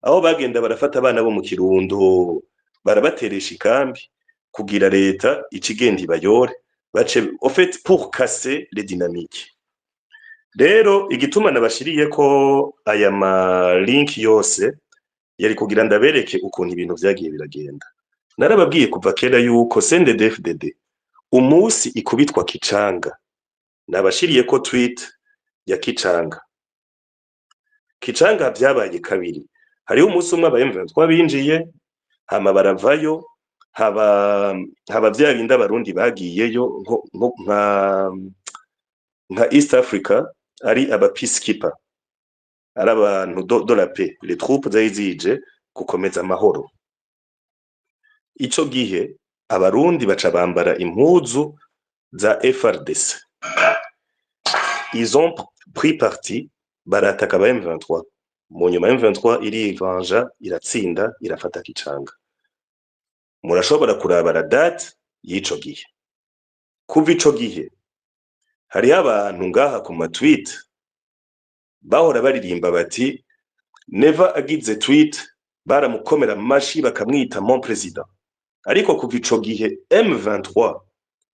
aho bagenda barafata abana bo mu Kirundo, barabateresha ikambi kugira leta icigenda ibayore, bace au fait pour casser les dynamiques. Rero igituma nabashiriye ko aya ma link yose yari kugira ndabereke ukuntu ibintu vyagiye biragenda. Narababwiye kuva kera yuko CNDD-FDD umunsi ikubitwa Kicanga, nabashiriye ko tweet ya Kicanga. Kicanga vyabaye kabiri. Hariho umunsi umwe aba M23 binjiye, hama baravayo, haba vya bindi Abarundi bagiyeyo nka East Africa, ari aba peacekeeper, ari abantu de la paix, les troupes zari zije gukomeza amahoro. Ico gihe Abarundi baca bambara impuzu za FARDC, ils ont pris parti, barataka aba M23. Mu nyuma M23 irivanja, iratsinda, irafata Kicanga. Murashobora kuraba la date y'ico gihe. Kuva ico gihe hariho abantu ngaha ku ma tweet bahora baririmba bati Neva agize tweet baramukomera amashi, bakamwita mon président. Ariko kuva ico gihe M23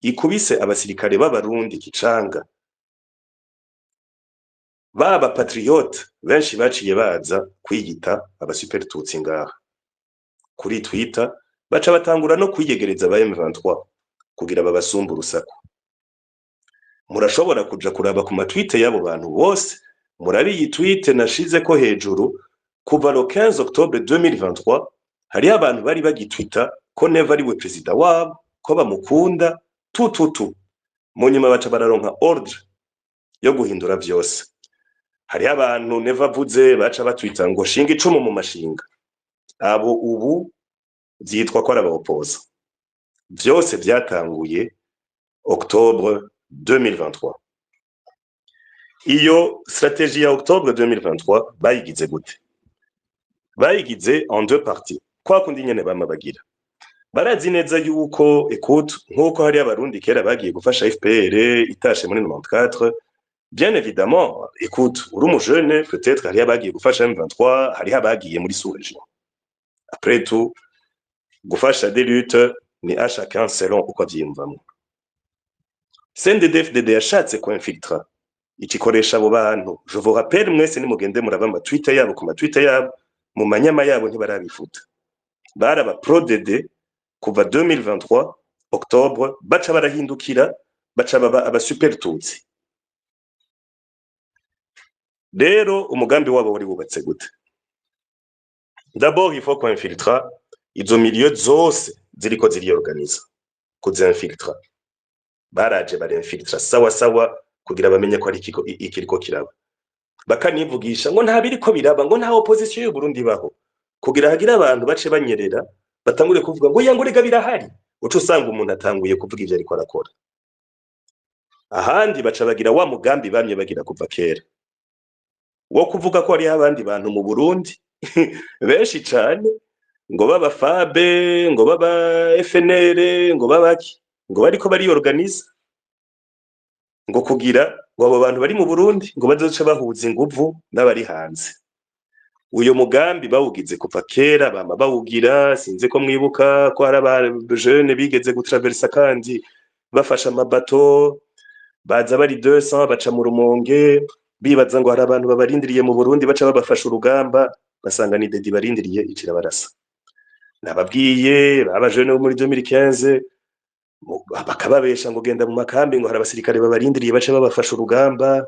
ikubise abasirikare b'Abarundi Kicanga, baba patriote benshi baciye baza kwiyita aba super tutsi ngaha kuri Twitter, baca batangura no kwiyegereza aba M23 kugira babasumbe urusaku. Murashobora kuja kuraba ku ma tweet y'abo bantu bose, murabe iyi tweet nashizeko hejuru kuva le 15 octobre 2023. Hariho abantu bari bagitwita ko Neva ari we perezida wabo, ko bamukunda tu tu tu. Mu nyuma baca bararonka ordre yo guhindura vyose. Hariho abantu Neva avuze baca batwita ngo shinga icumu mu mashinga. Abo ubu vyitwa ko ari abaopoza. Vyose vyatanguye octobre 2023. Iyo stratégie ya octobre 2023 bayigize gute? Bayigize en deux parties, kwa kundi nyene bama bagira. Barazi neza yuko, écoute, nk'uko hari Abarundi kera bagiye gufasha FPR itashe muri 94, bien évidemment, écoute, uri umujene, peut-être hariho abagiye gufasha M23, hariho abagiye muri sous-région. Après tout, gufasha des luttes ni à chacun selon uko avyiyumvamwo. CNDD-FDD yashatse kuinfiltra, ikikoresha abo bantu. Je vous rappelle, mwese nimugende muraba ama Twitter yabo, ku ma Twitter yabo, mu manyama yabo ntibarabifuta. Bari aba pro DD kuva 2023 octobre, baca barahindukira, baca baba aba super tutsi. Rero umugambi wabo wari wubatse gute? D'abord, il faut kuinfiltra izo milieux zose ziriko ziriorganiza. Kuzinfiltra, baraje barinfiltra sawa sawa kugira bamenye ko ari ikiriko kiraba. Bakanivugisha ngo nta biriko biraba, ngo nta opposition y'u Burundi ibaho, kugira hagire abantu bace banyerera, batangure kuvuga ngo yango rega birahari. Uca usanga umuntu atanguye kuvuga ivyo ariko arakora. Ahandi baca bagira wa mugambi bamye bagira kuva kera, wo kuvuga ko hariho abandi bantu mu Burundi benshi cane, ngo baba FAB, ngo baba FNL, ngo babaki, ngo bariko bariorganiza, ngo kugira ngo abo bantu bari mu Burundi ngo bazoce bahuza inguvu n'abari hanze. Uyo mugambi bawugize kuva kera, bama bawugira. Sinzi ko mwibuka ko hari aba jeunes bigeze gutraversa kandi bafashe amabato, baza bari 200, baca mu Rumonge, bibaza ngo hari abantu babarindiriye mu Burundi baca babafasha urugamba, basanga ni Dedi barindiriye, icira barasa. Nababwiye baba jeunes bo muri 2015 bakababesha ngo genda mu makambi, ngo hari abasirikare babarindiriye bace babafasha urugamba,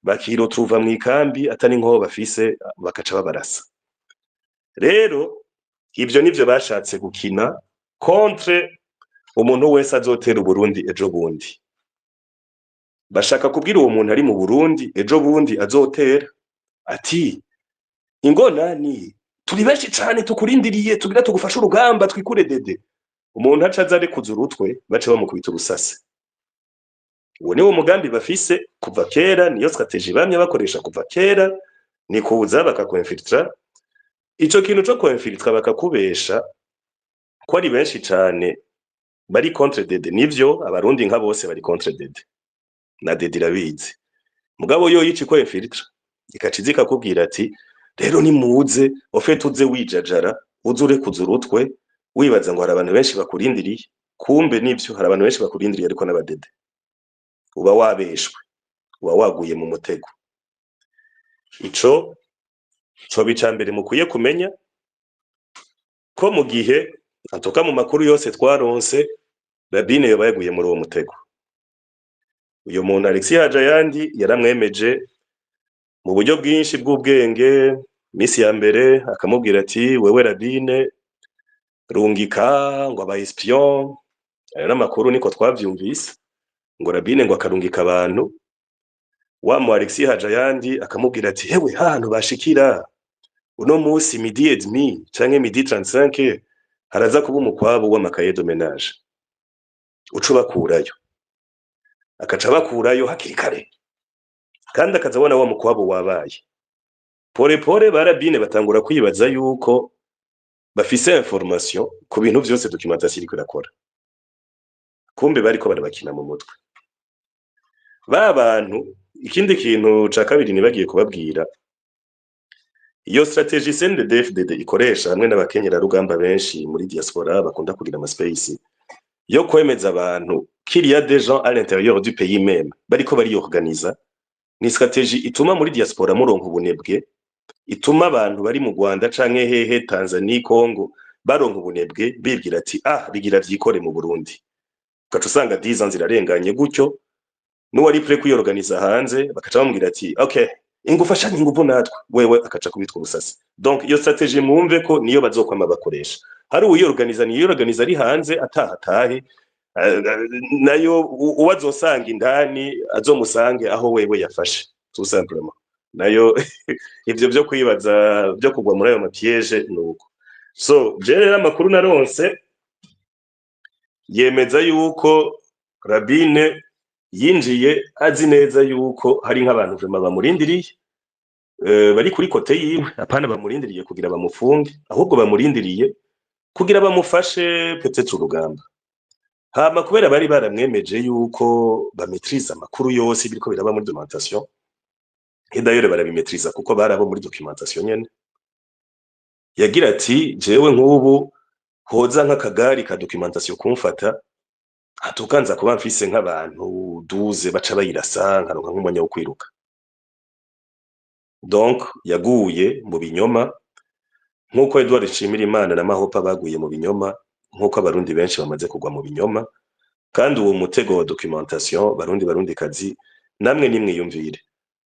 bakiretrouva mw'ikambi atari nkoho bafise, bakaca babarasa. Rero ivyo nivyo bashatse gukina contre umuntu wese azotera Uburundi ejo bundi. Bashaka kubwira uwo muntu ari mu Burundi ejo bundi azotera ati: "Ingonani, turi benshi cane tukurindiriye, tugira tugufashe urugamba twikure Dede." Umuntu aca aza arekuza urutwe, bace bamukubita urusase. Uwo niwo mugambi bafise kuva kera, niyo stratégie bamye bakoresha kuva kera, ni kuza bakakwinfiltra. Ico kintu co kwinfiltra bakakubesha ko ari benshi cane bari contre Dede, nivyo, Abarundi nka bose bari contre Dede, na Dede irabizi. Mugabo yo yica ko infiltra, ikaca iza ikakubwira ati: "Rero nimuze." Au fait, uze wijajara, uze urekuza urutwe, wibaza ngo hari abantu benshi bakurindiriye. Kumbe nivyo, hari abantu benshi bakurindiriye, ariko n'abadede. Uba wabeshwe, uba waguye mu mutego. Ico coba ica mbere mukwiye kumenya, ko mu gihe antuka mu makuru yose twaronse, Rabine yoba yaguye muri uwo mutego. Uyu muntu Alexis Hajayandi yaramwemeje mu buryo bwinshi bw'ubwenge. Misi ya mbere akamubwira ati: "Wewe Rabine, rungika ngo aba espion." Ayo n'amakuru niko twavyumvise, ngo Rabine ngo akarungika abantu. Wa mu Alexis Hajayandi akamubwira ati: "Hewe, hantu bashikira uno musi midi et demi canke midi 35, haraza kuba umukwabu w'amakaye de ménage, uca ubakurayo." Akaca abakurayo hakiri kare, kandi akaza abona wa mukwabu wabaye. Pole pole ba Rabine batangura kwibaza yuko bafise information ku bintu vyose documentation iriko irakora. Kumbe bariko barabakina mu mutwe ba bantu. Ikindi kintu ca kabiri nibagiye kubabwira, iyo stratégie CNDD-FDD ikoresha hamwe n'abakenyerarugamba benshi muri diaspora bakunda kugira ama space yo kwemeza abantu qu'il y a des gens à l'intérieur du pays même bariko bariorganiza, ni stratégie ituma muri diaspora muronka ubunebwe, ituma abantu bari mu Rwanda canke hehe, Tanzania, Congo, baronka ubunebwe, bibwira ati: "Ah, bigira vyikore mu Burundi." Ugaca usanga 10 ans zirarenganye gutyo, n'uwari prêt kwiyorganiza hanze bakaca bamubwira ati: "Okay, ingufashanye inguvu natwe," wewe akaca kubitwa ubusasi. Donc iyo stratégie mwumve ko niyo bazokwama bakoresha. Hari uwiyorganiza, niyorganiza ari hanze, ataha atahe nayo uwo azosanga indani azomusange aho wewe yafashe, tout simplement. Nayo ivyo vyo kwibaza vyo kugwa muri ayo ma pièges nuko. So je rero amakuru naronse yemeza yuko Rabine yinjiye azi neza yuko hari nk'abantu vraiment bamurindiriye, bari kuri côté yiwe. Apana bamurindiriye kugira bamufunge, ahubwo bamurindiriye. Kugira bamufashe peut-être urugamba. Hama kubera bari baramwemeje yuko bametriza amakuru yose biriko biraba muri documentation, et d'ailleurs barabimetriza kuko barabo muri documentation nyene. Yagira ati jewe nk'ubu hoza nk'akagari ka documentation kumfata, hatukanza kuba mfise nk'abantu 12 baca bayirasa, nkaronka nk'umwanya wo kwiruka. Donc yaguye mu binyoma nk'uko Edouard Nshimirimana na Mahopa baguye mu binyoma, nk'uko abarundi benshi bamaze kugwa mu binyoma. Kandi uwo mutego wa documentation, barundi barundi kazi, namwe nimwiyumvire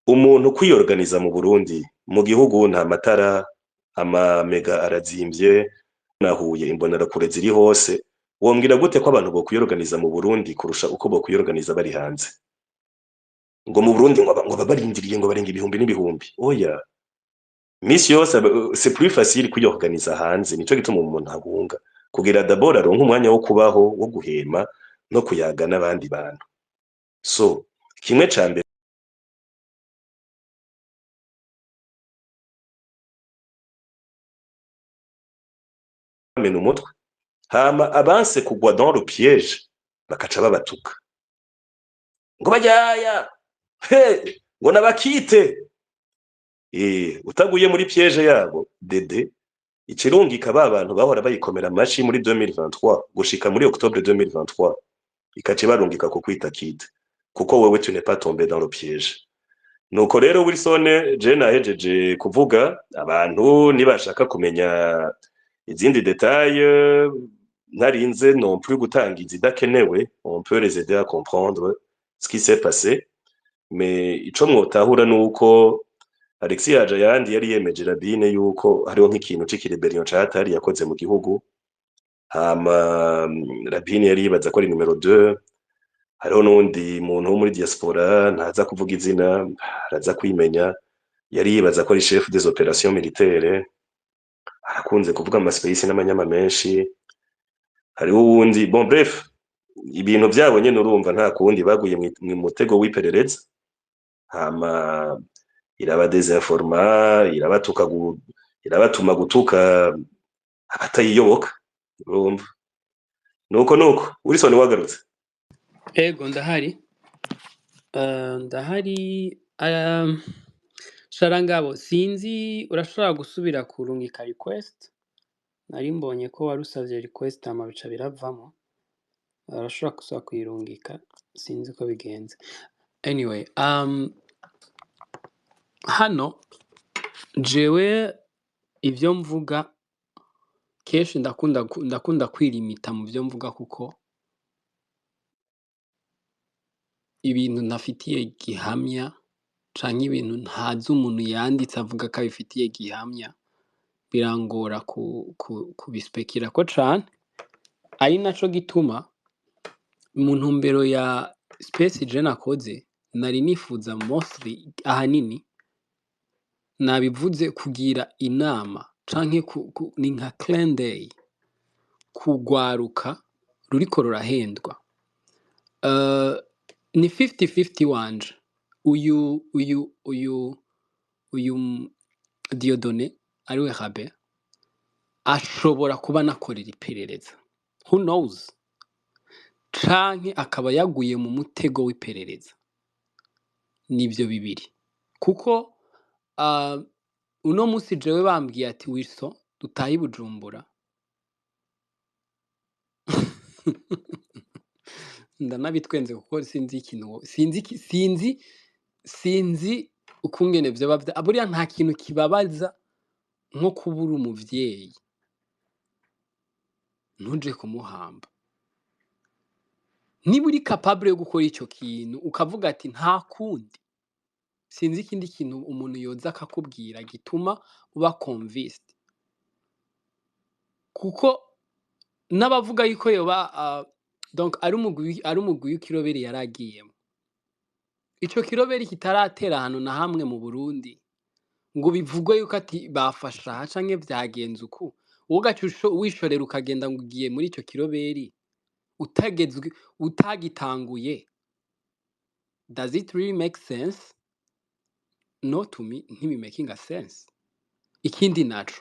umuntu kwiyorganiza mu Burundi, mu gihugu nta matara, amamega arazimvye, nahuye imbonerakure ziri hose. Wombwira gute ko abantu bokwiyorganiza mu Burundi kurusha uko bokwiyorganiza bari hanze? Ngo mu Burundi ngo babarindiriye ngo barenga ibihumbi n'ibihumbi. Oya, misi yose c'est plus facile kwiyorganiza hanze. Nico gituma umuntu ahunga, kugira d'abord aronke umwanya wo kubaho, wo guhema no kuyaga n'abandi bantu. So kimwe ca mbere bamena umutwe, hama abanse kugwa dans le piège bakaca babatuka ngo bajyaya he, ngo nabakite. Utaguye muri piège yabo dede ikirungika ba bantu bahora bayikomera amashi muri 2023 gushika muri octobre 2023, ikaca ibarungika ku kwita kite, kuko wewe tu n'es pas tombé dans le piège. Nuko rero Wilson, je nahejeje kuvuga. Abantu nibashaka kumenya izindi détails, ntarinze non plus gutanga izidakenewe, on peut les aider à comprendre ce qui s'est passé. Mais ico mwotahura nuko Alexis Hajayandi yari yemeje Rabine yuko hariho nk'ikintu c'ikirébellion catari yakoze mu gihugu. Hama Rabine yari yibaza ko ari numéro 2. Hariho n'uwundi muntu wo muri diaspora, ntaza kuvuga izina, araza kwimenya, yari yibaza ko ari chef des opérations militaires, arakunze kuvuga amaspace n'amanyama menshi. Hariho uwundi, bon bref, ibintu vyabo nyene urumva nta kundi, baguye mu mutego w'iperereza. Hama irabadesinforma, irabatuka, irabatuma gutuka abatayiyoboka. Urumva nuko Wilson wagarutse. Ego, ndahari. Ndahari. Sharangabo, sinzi, urashobora gusubira kurungika request? Nari mbonye ko warusavye request, hama bica biravamo. Urashobora gusubira kuyirungika, sinzi uko bigenze. Anyway, hano jewe ivyo mvuga kenshi ndakunda kwirimita mu vyo mvuga, kuko ibintu ntafitiye gihamya canke ibintu ntazi umuntu yanditse avuga ko abifitiye gihamya, birangora kubispekirako cane. Ari naco gituma mu ntumbero ya space je nakoze, nari nifuza mostly, ahanini nabivuze, kugira inama canke ni nka clin d'œil kugwaruka ruriko rurahendwa. Ni 50-50 wanje. Uyu Dieudonné ariwe Rabe ashobora kuba anakorera iperereza, who knows, canke akaba yaguye mu mutego w'iperereza. Nivyo bibiri, kuko uno musi jewe bambwiye ati Wilson, dutahe i Bujumbura, ndanabitwenze, kuko sinzi ikintu, sinzi ukungene vyoba buriya nta kintu kibabaza nko kubura umuvyeyi ntuje kumuhamba. Niba uri capable yo gukora ico kintu, ukavuga ati nta kundi, sinzi ikindi kintu umuntu yoza akakubwira gituma uba convinced, kuko n'abavuga yuko yoba donc ari umugwi w'ikiroberi yaragiyemo, ico kiroberi kitaratera ahantu na hamwe mu Burundi ngo bivugwe yuko ati bafashe aha canke vyagenze uku, wowe ugaca wishorera ukagenda ngo ugiye muri ico kiroberi utagezwe, utagitanguye. Does it really make sense? No, to me ntibimakinga sense. Ikindi naco,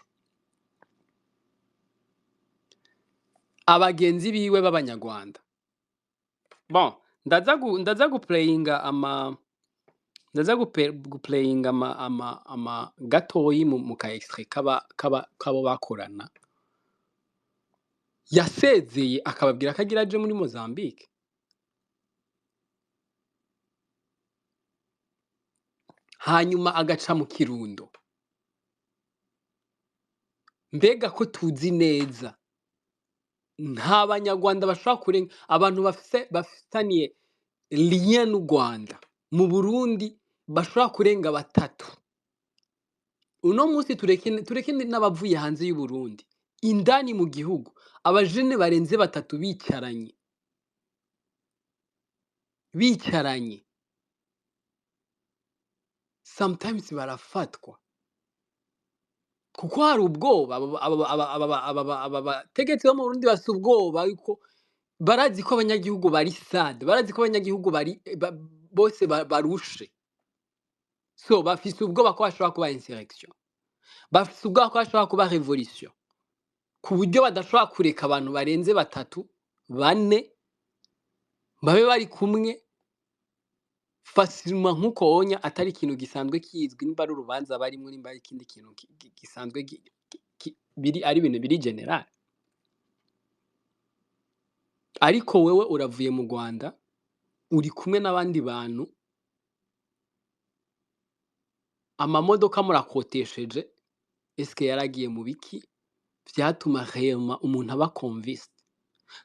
Abagenzi biwe b'abanyarwanda. Bon, ndaza guplayinga ama ndaza guplayinga ama gatoyi mu ka extrait kaba kabo bakorana. Yasezeye akababwira ko agira aje muri Mozambique. Hanyuma agaca mu Kirundo. Mbega ko tuzi neza nta banyarwanda bashobora kurenga abantu bafitaniye lien n'u Rwanda mu Burundi bashobora kurenga batatu. Uno munsi tureke n'abavuye hanze y'u Burundi, indani mu gihugu abajene barenze batatu bicaranye sometimes barafatwa kuko hari ubwoba. Aba bategetsi bo mu Burundi bafise ubwoba yuko barazi ko abanyagihugu bari sad, barazi ko abanyagihugu bari bose barushe, so bafise ubwoba ko hashobora kuba insurrection, bafise ubwoba ko hashobora kuba revolution, ku buryo badashobora kureka abantu barenze batatu bane babe bari kumwe facilement nkuko wonya atari ikintu gisanzwe kizwi, nimba ari urubanza barimwo, nimba ari ikindi kintu gisanzwe biri ari ibintu biri general. Ariko wewe uravuye mu Rwanda uri kumwe n'abandi bantu, amamodoka murakotesheje, eske yaragiye mu biki vyatuma réellement umuntu aba convinced?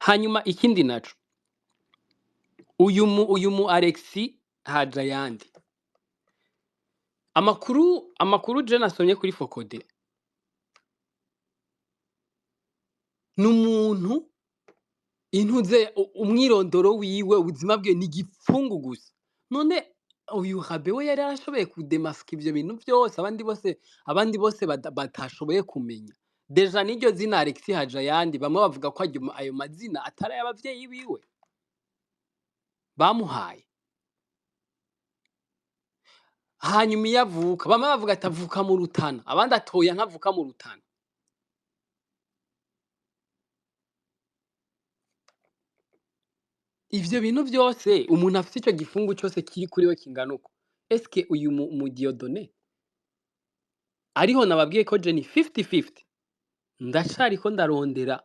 Hanyuma ikindi naco, uyu mu Alexis Hajayandi, amakuru je nasomye kuri Focode, ni umuntu intuze umwirondoro wiwe, ubuzima bwe ni igipfungu gusa. None uyu Rabe we yari yarashoboye kudemaska ivyo bintu vyose abandi bose batashoboye kumenya. Déjà n'iryo zina Alexis Hajayandi, bamwe bavuga ko ayo mazina atari ay'abavyeyi biwe bamuhaye. Hanyuma iyo avuka, bamwe bavuga ati avuka mu Rutana, abandi atoya ntavuka mu Rutana. Ivyo bintu vyose umuntu afise ico gifungu cose kiri kuri we kingana uko, eske uyu mu Dieudonné ariho? Nababwiye ko je ni 50-50, ndacariko ndarondera,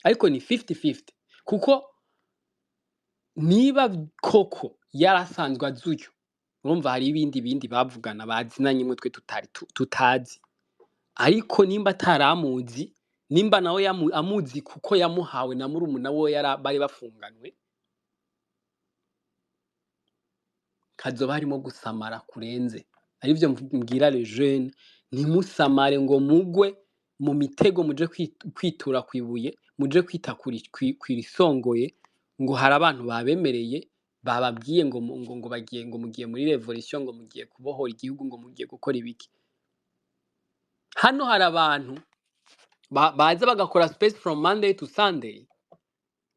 ariko ni 50-50, kuko niba koko yarasanzwe azi uyu, urumva hari ibindi bindi bavugana bazinanye mwe twe tutari tutazi. Ariko nimba ataramuzi, nimba nawe amuzi kuko yamuhawe na murumuna we bari bafunganywe, kazoba harimo gusamara kurenze. Arivyo mbwira les jeunes, ntimusamare ngo mugwe mu mitego, muje kwitura kwibuye, muje kwita kwirisongoye ngo hari abantu babemereye, bababwiye ngo bagiye, ngo mugiye muri revolution, ngo mugiye kubohora igihugu, ngo mugiye gukora ibiki. Hano hari abantu baza bagakora space from Monday to Sunday,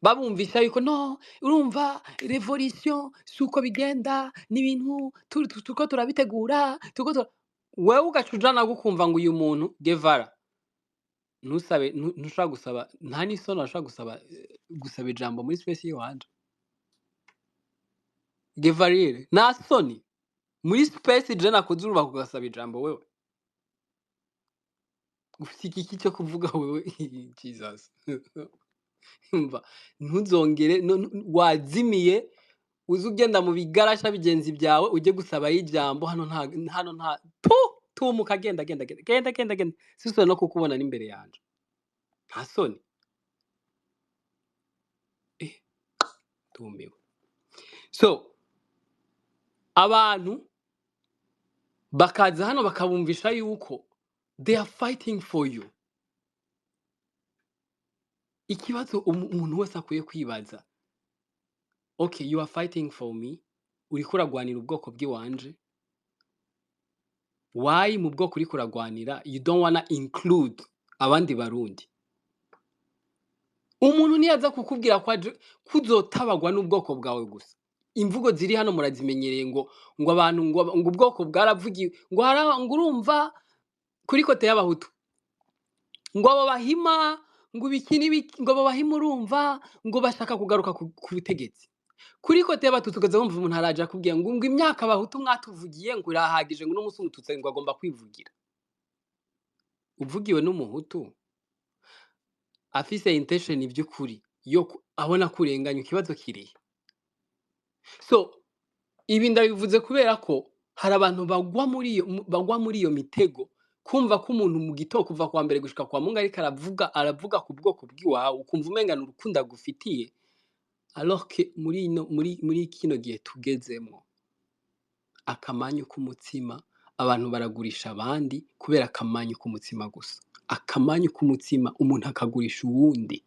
babumvisha yuko no urumva revolution si uko bigenda, n'ibintu turiko turabitegura, turiko wewe ugaca ujana gukumva ngo uyu muntu Guevara ntusabe, ntushobora gusaba, nta n'isoni urashobora gusaba ijambo muri space yiwanje. Gevarire, nta soni muri space je nakoze urubaka ugasaba ijambo, wewe ufite igiki cyo kuvuga wewe? Jesus, umva, ntuzongere wazimiye, uze ugenda mu bigarasha bigenzi byawe ujye gusabayo ijambo hano. Nta hano, nta tu tumuka, genda genda genda genda genda genda, sisubira no kukubona n'imbere yanje. Nta soni, tumiwe. So abantu bakaza hano bakabumvisha yuko they are fighting for you. Ikibazo umuntu wese akwiye kwibaza: okay, you are fighting for me, uriko uragwanira ubwoko bw'iwanje, why mu bwoko uriko uragwanira you don't wanna include abandi Barundi? Umuntu niyaza kukubwira ko aje kuzotabagwa n'ubwoko bwawe gusa, imvugo ziri hano murazimenyereye, ngo abantu ngo ubwoko bwaravugiwe, ngo ngo urumva kuri côté y'abahutu, ngo abo bahima. Ngo ibiki n'ibiki, ngo babahe murumva, ngo bashaka kugaruka ku butegetsi. Kuri côté y'abatutsi ukaza wumva umuntu araje akubwira ngo imyaka abahutu mwatuvugiye ngo irahagije, ngo n'umunsi umututsi ngo agomba kwivugira. Uvugiwe n'umuhutu afise intention vy'ukuri yo abona kurenganya, ikibazo kirihe? So ibi ndabivuze kubera ko hari abantu bagwa muri iyo mitego, kumva ko umuntu mu gitondo kuva kuwa mbere gushika kwa Mungu ariko aravuga ku bwoko bw'iwawe, ukumva umenga ni urukundo agufitiye, alors que muri kino gihe tugezemwo, akamanyu k'umutsima, abantu baragurisha abandi kubera akamanyu k'umutsima gusa. Akamanyu k'umutsima, umuntu akagurisha uwundi.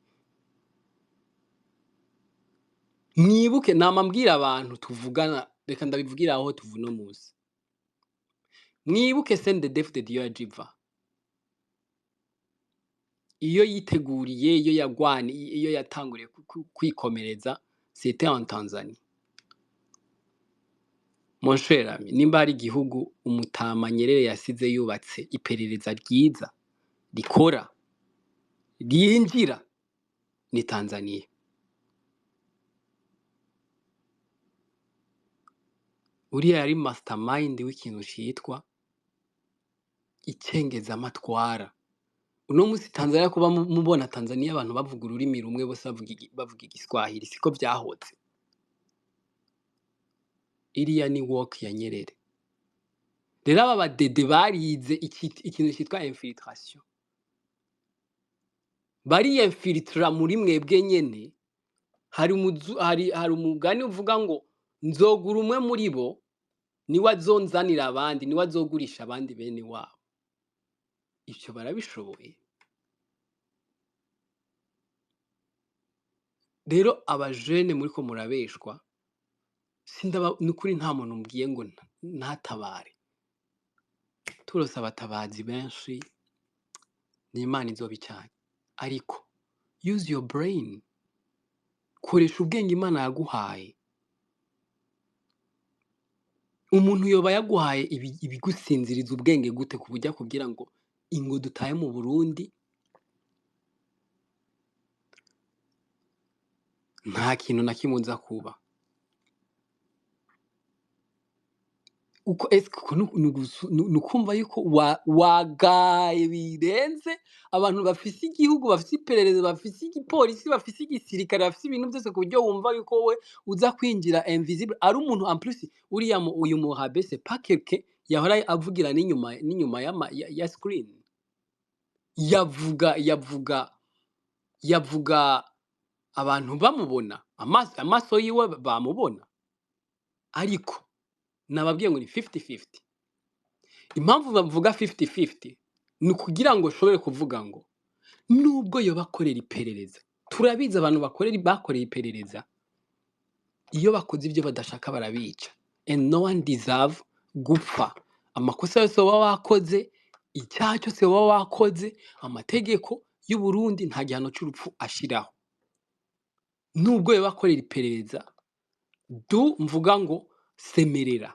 Mwibuke nama mbwira abantu tuvugana, reka ndabivugira aho tuva uno musi. Mwibuke CNDD-FDD iyo yaje iva, iyo yiteguriye, iyo yagwaniye, iyo yatanguriye kwikomereza, c'était en Tanzanie. Mon cher ami, nimba hari igihugu umutama Nyerere yasize yubatse iperereza ryiza rikora ryinjira, ni Tanzania. Uriya yari mastermind w'ikintu citwa icengezamatwara. Uno musi Tanzania, kuba mubona Tanzania abantu bavuga ururimi rumwe bose, bavuga igiswahili, siko vyahoze. Iriya ni work ya Nyerere. Rero aba badede barize ikintu citwa infiltration, bariyinfiltra muri mwebwe nyene. Hari umugani uvuga ngo nzogura umwe muri bo, niwe azonzanira abandi, niwe azogurisha abandi bene wabo. Ivyo barabishoboye. Rero abajene muriko murabeshwa, sindaba nukuri, nta muntu mbwiye ngo ntatabare. Turose abatabazi benshi, ni Imana izobicanye. Ariko use your brain, koresha ubwenge Imana yaguhaye. Umuntu yoba yaguhaye ibigusinziriza ubwenge gute, ku buryo akubwira ngo ingo dutahe mu Burundi, nta kintu na kimwe uza kuba? Uko eske uko ni ukumva yuko wagaye birenze? Abantu bafise igihugu, bafise iperereza, bafise igipolisi, bafise igisirikare, bafise ibintu byose, ku buryo wumva yuko wowe uza kwinjira invisible, ari umuntu en plus uriya uyu muhabe, c'est pas quelqu'un yahora avugira n'inyuma ya screen. Yavuga abantu bamubona, amaso yiwe bamubona. Ariko nababwiye ngo ni 50-50. Impamvu bavuga 50-50 ni ukugira ngo ushobore kuvuga ngo nubwo yoba akorera iperereza, turabizi abantu bakoreye iperereza, iyo bakoze ibyo badashaka barabica, and no one deserve gupfa. Amakosa yose waba wakoze, icyaha cyose waba wakoze, amategeko y'u Burundi nta gihano c'urupfu ashiraho, nubwo yoba akorera iperereza. Du mvuga ngo semerera,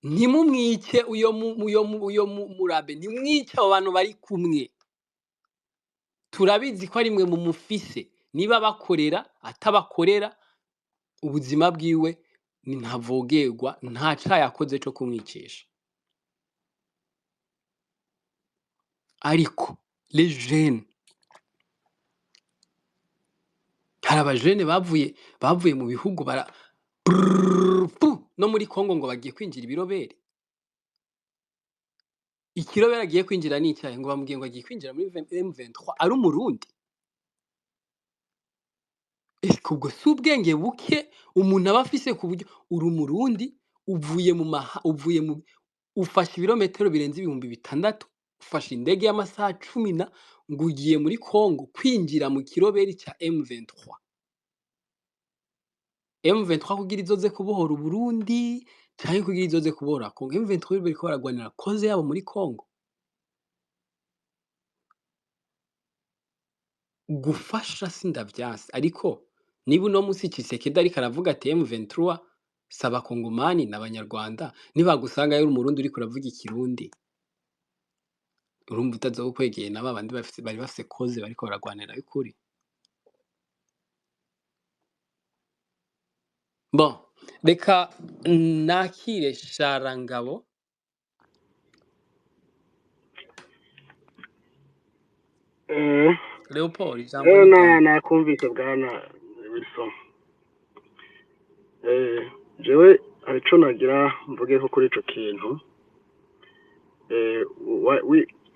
ntimumwice uyo murabe, ntimwice abo bantu bari kumwe. Turabizi ko ari mwe mumufise, niba bakorera atabakorera, ubuzima bwiwe ni ntavogerwa, nta caha yakoze co kumwicisha. Ariko les jeunes, hari abajene bavuye mu bihugu bara brrrr, pu, no muri Congo ngo bagiye kwinjira ibirobere. Ikirobere agiye kwinjira ni icyahe? Ngo bamubwiye ngo agiye kwinjira muri M23 ari umurundi. Ese ubwo si ubwenge buke umuntu aba afise, ku buryo uri umurundi, uvuye mu maha, uvuye mu ufashe ibirometero birenze 6000, ufashe indege y'amasaha 10 na, ngo ugiye muri Congo kwinjira mu kiroberi ca M23? M23 kugira izoze kubohora Uburundi canke kugira izoze kubohora Congo? M23 bariko baragwanira cause yabo muri Congo. Gufasha sindavyanse, ariko niba uno musi Tshisekedi ariko aravuga ati M23 si abakongomani n'abanyarwanda, nibagusanga yari umurundi uriko uravuga ikirundi, Urumva utazokwegeye na babandi bafise bari bafise cause bariko baragwanira y'ukuri. Bon, reka nakire Sharangabo. Leopold, ijambo ni Na ryawe. Nakumvise bwana Wilson. Jewe hari ico nagira mvuge ko kuri ico kintu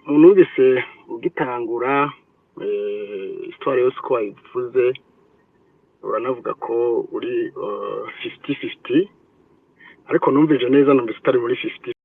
numvise ugitangura histoire yose uko wayivuze, uranavuga ko uri 50-50, ariko numvise neza, numvise utari muri 50.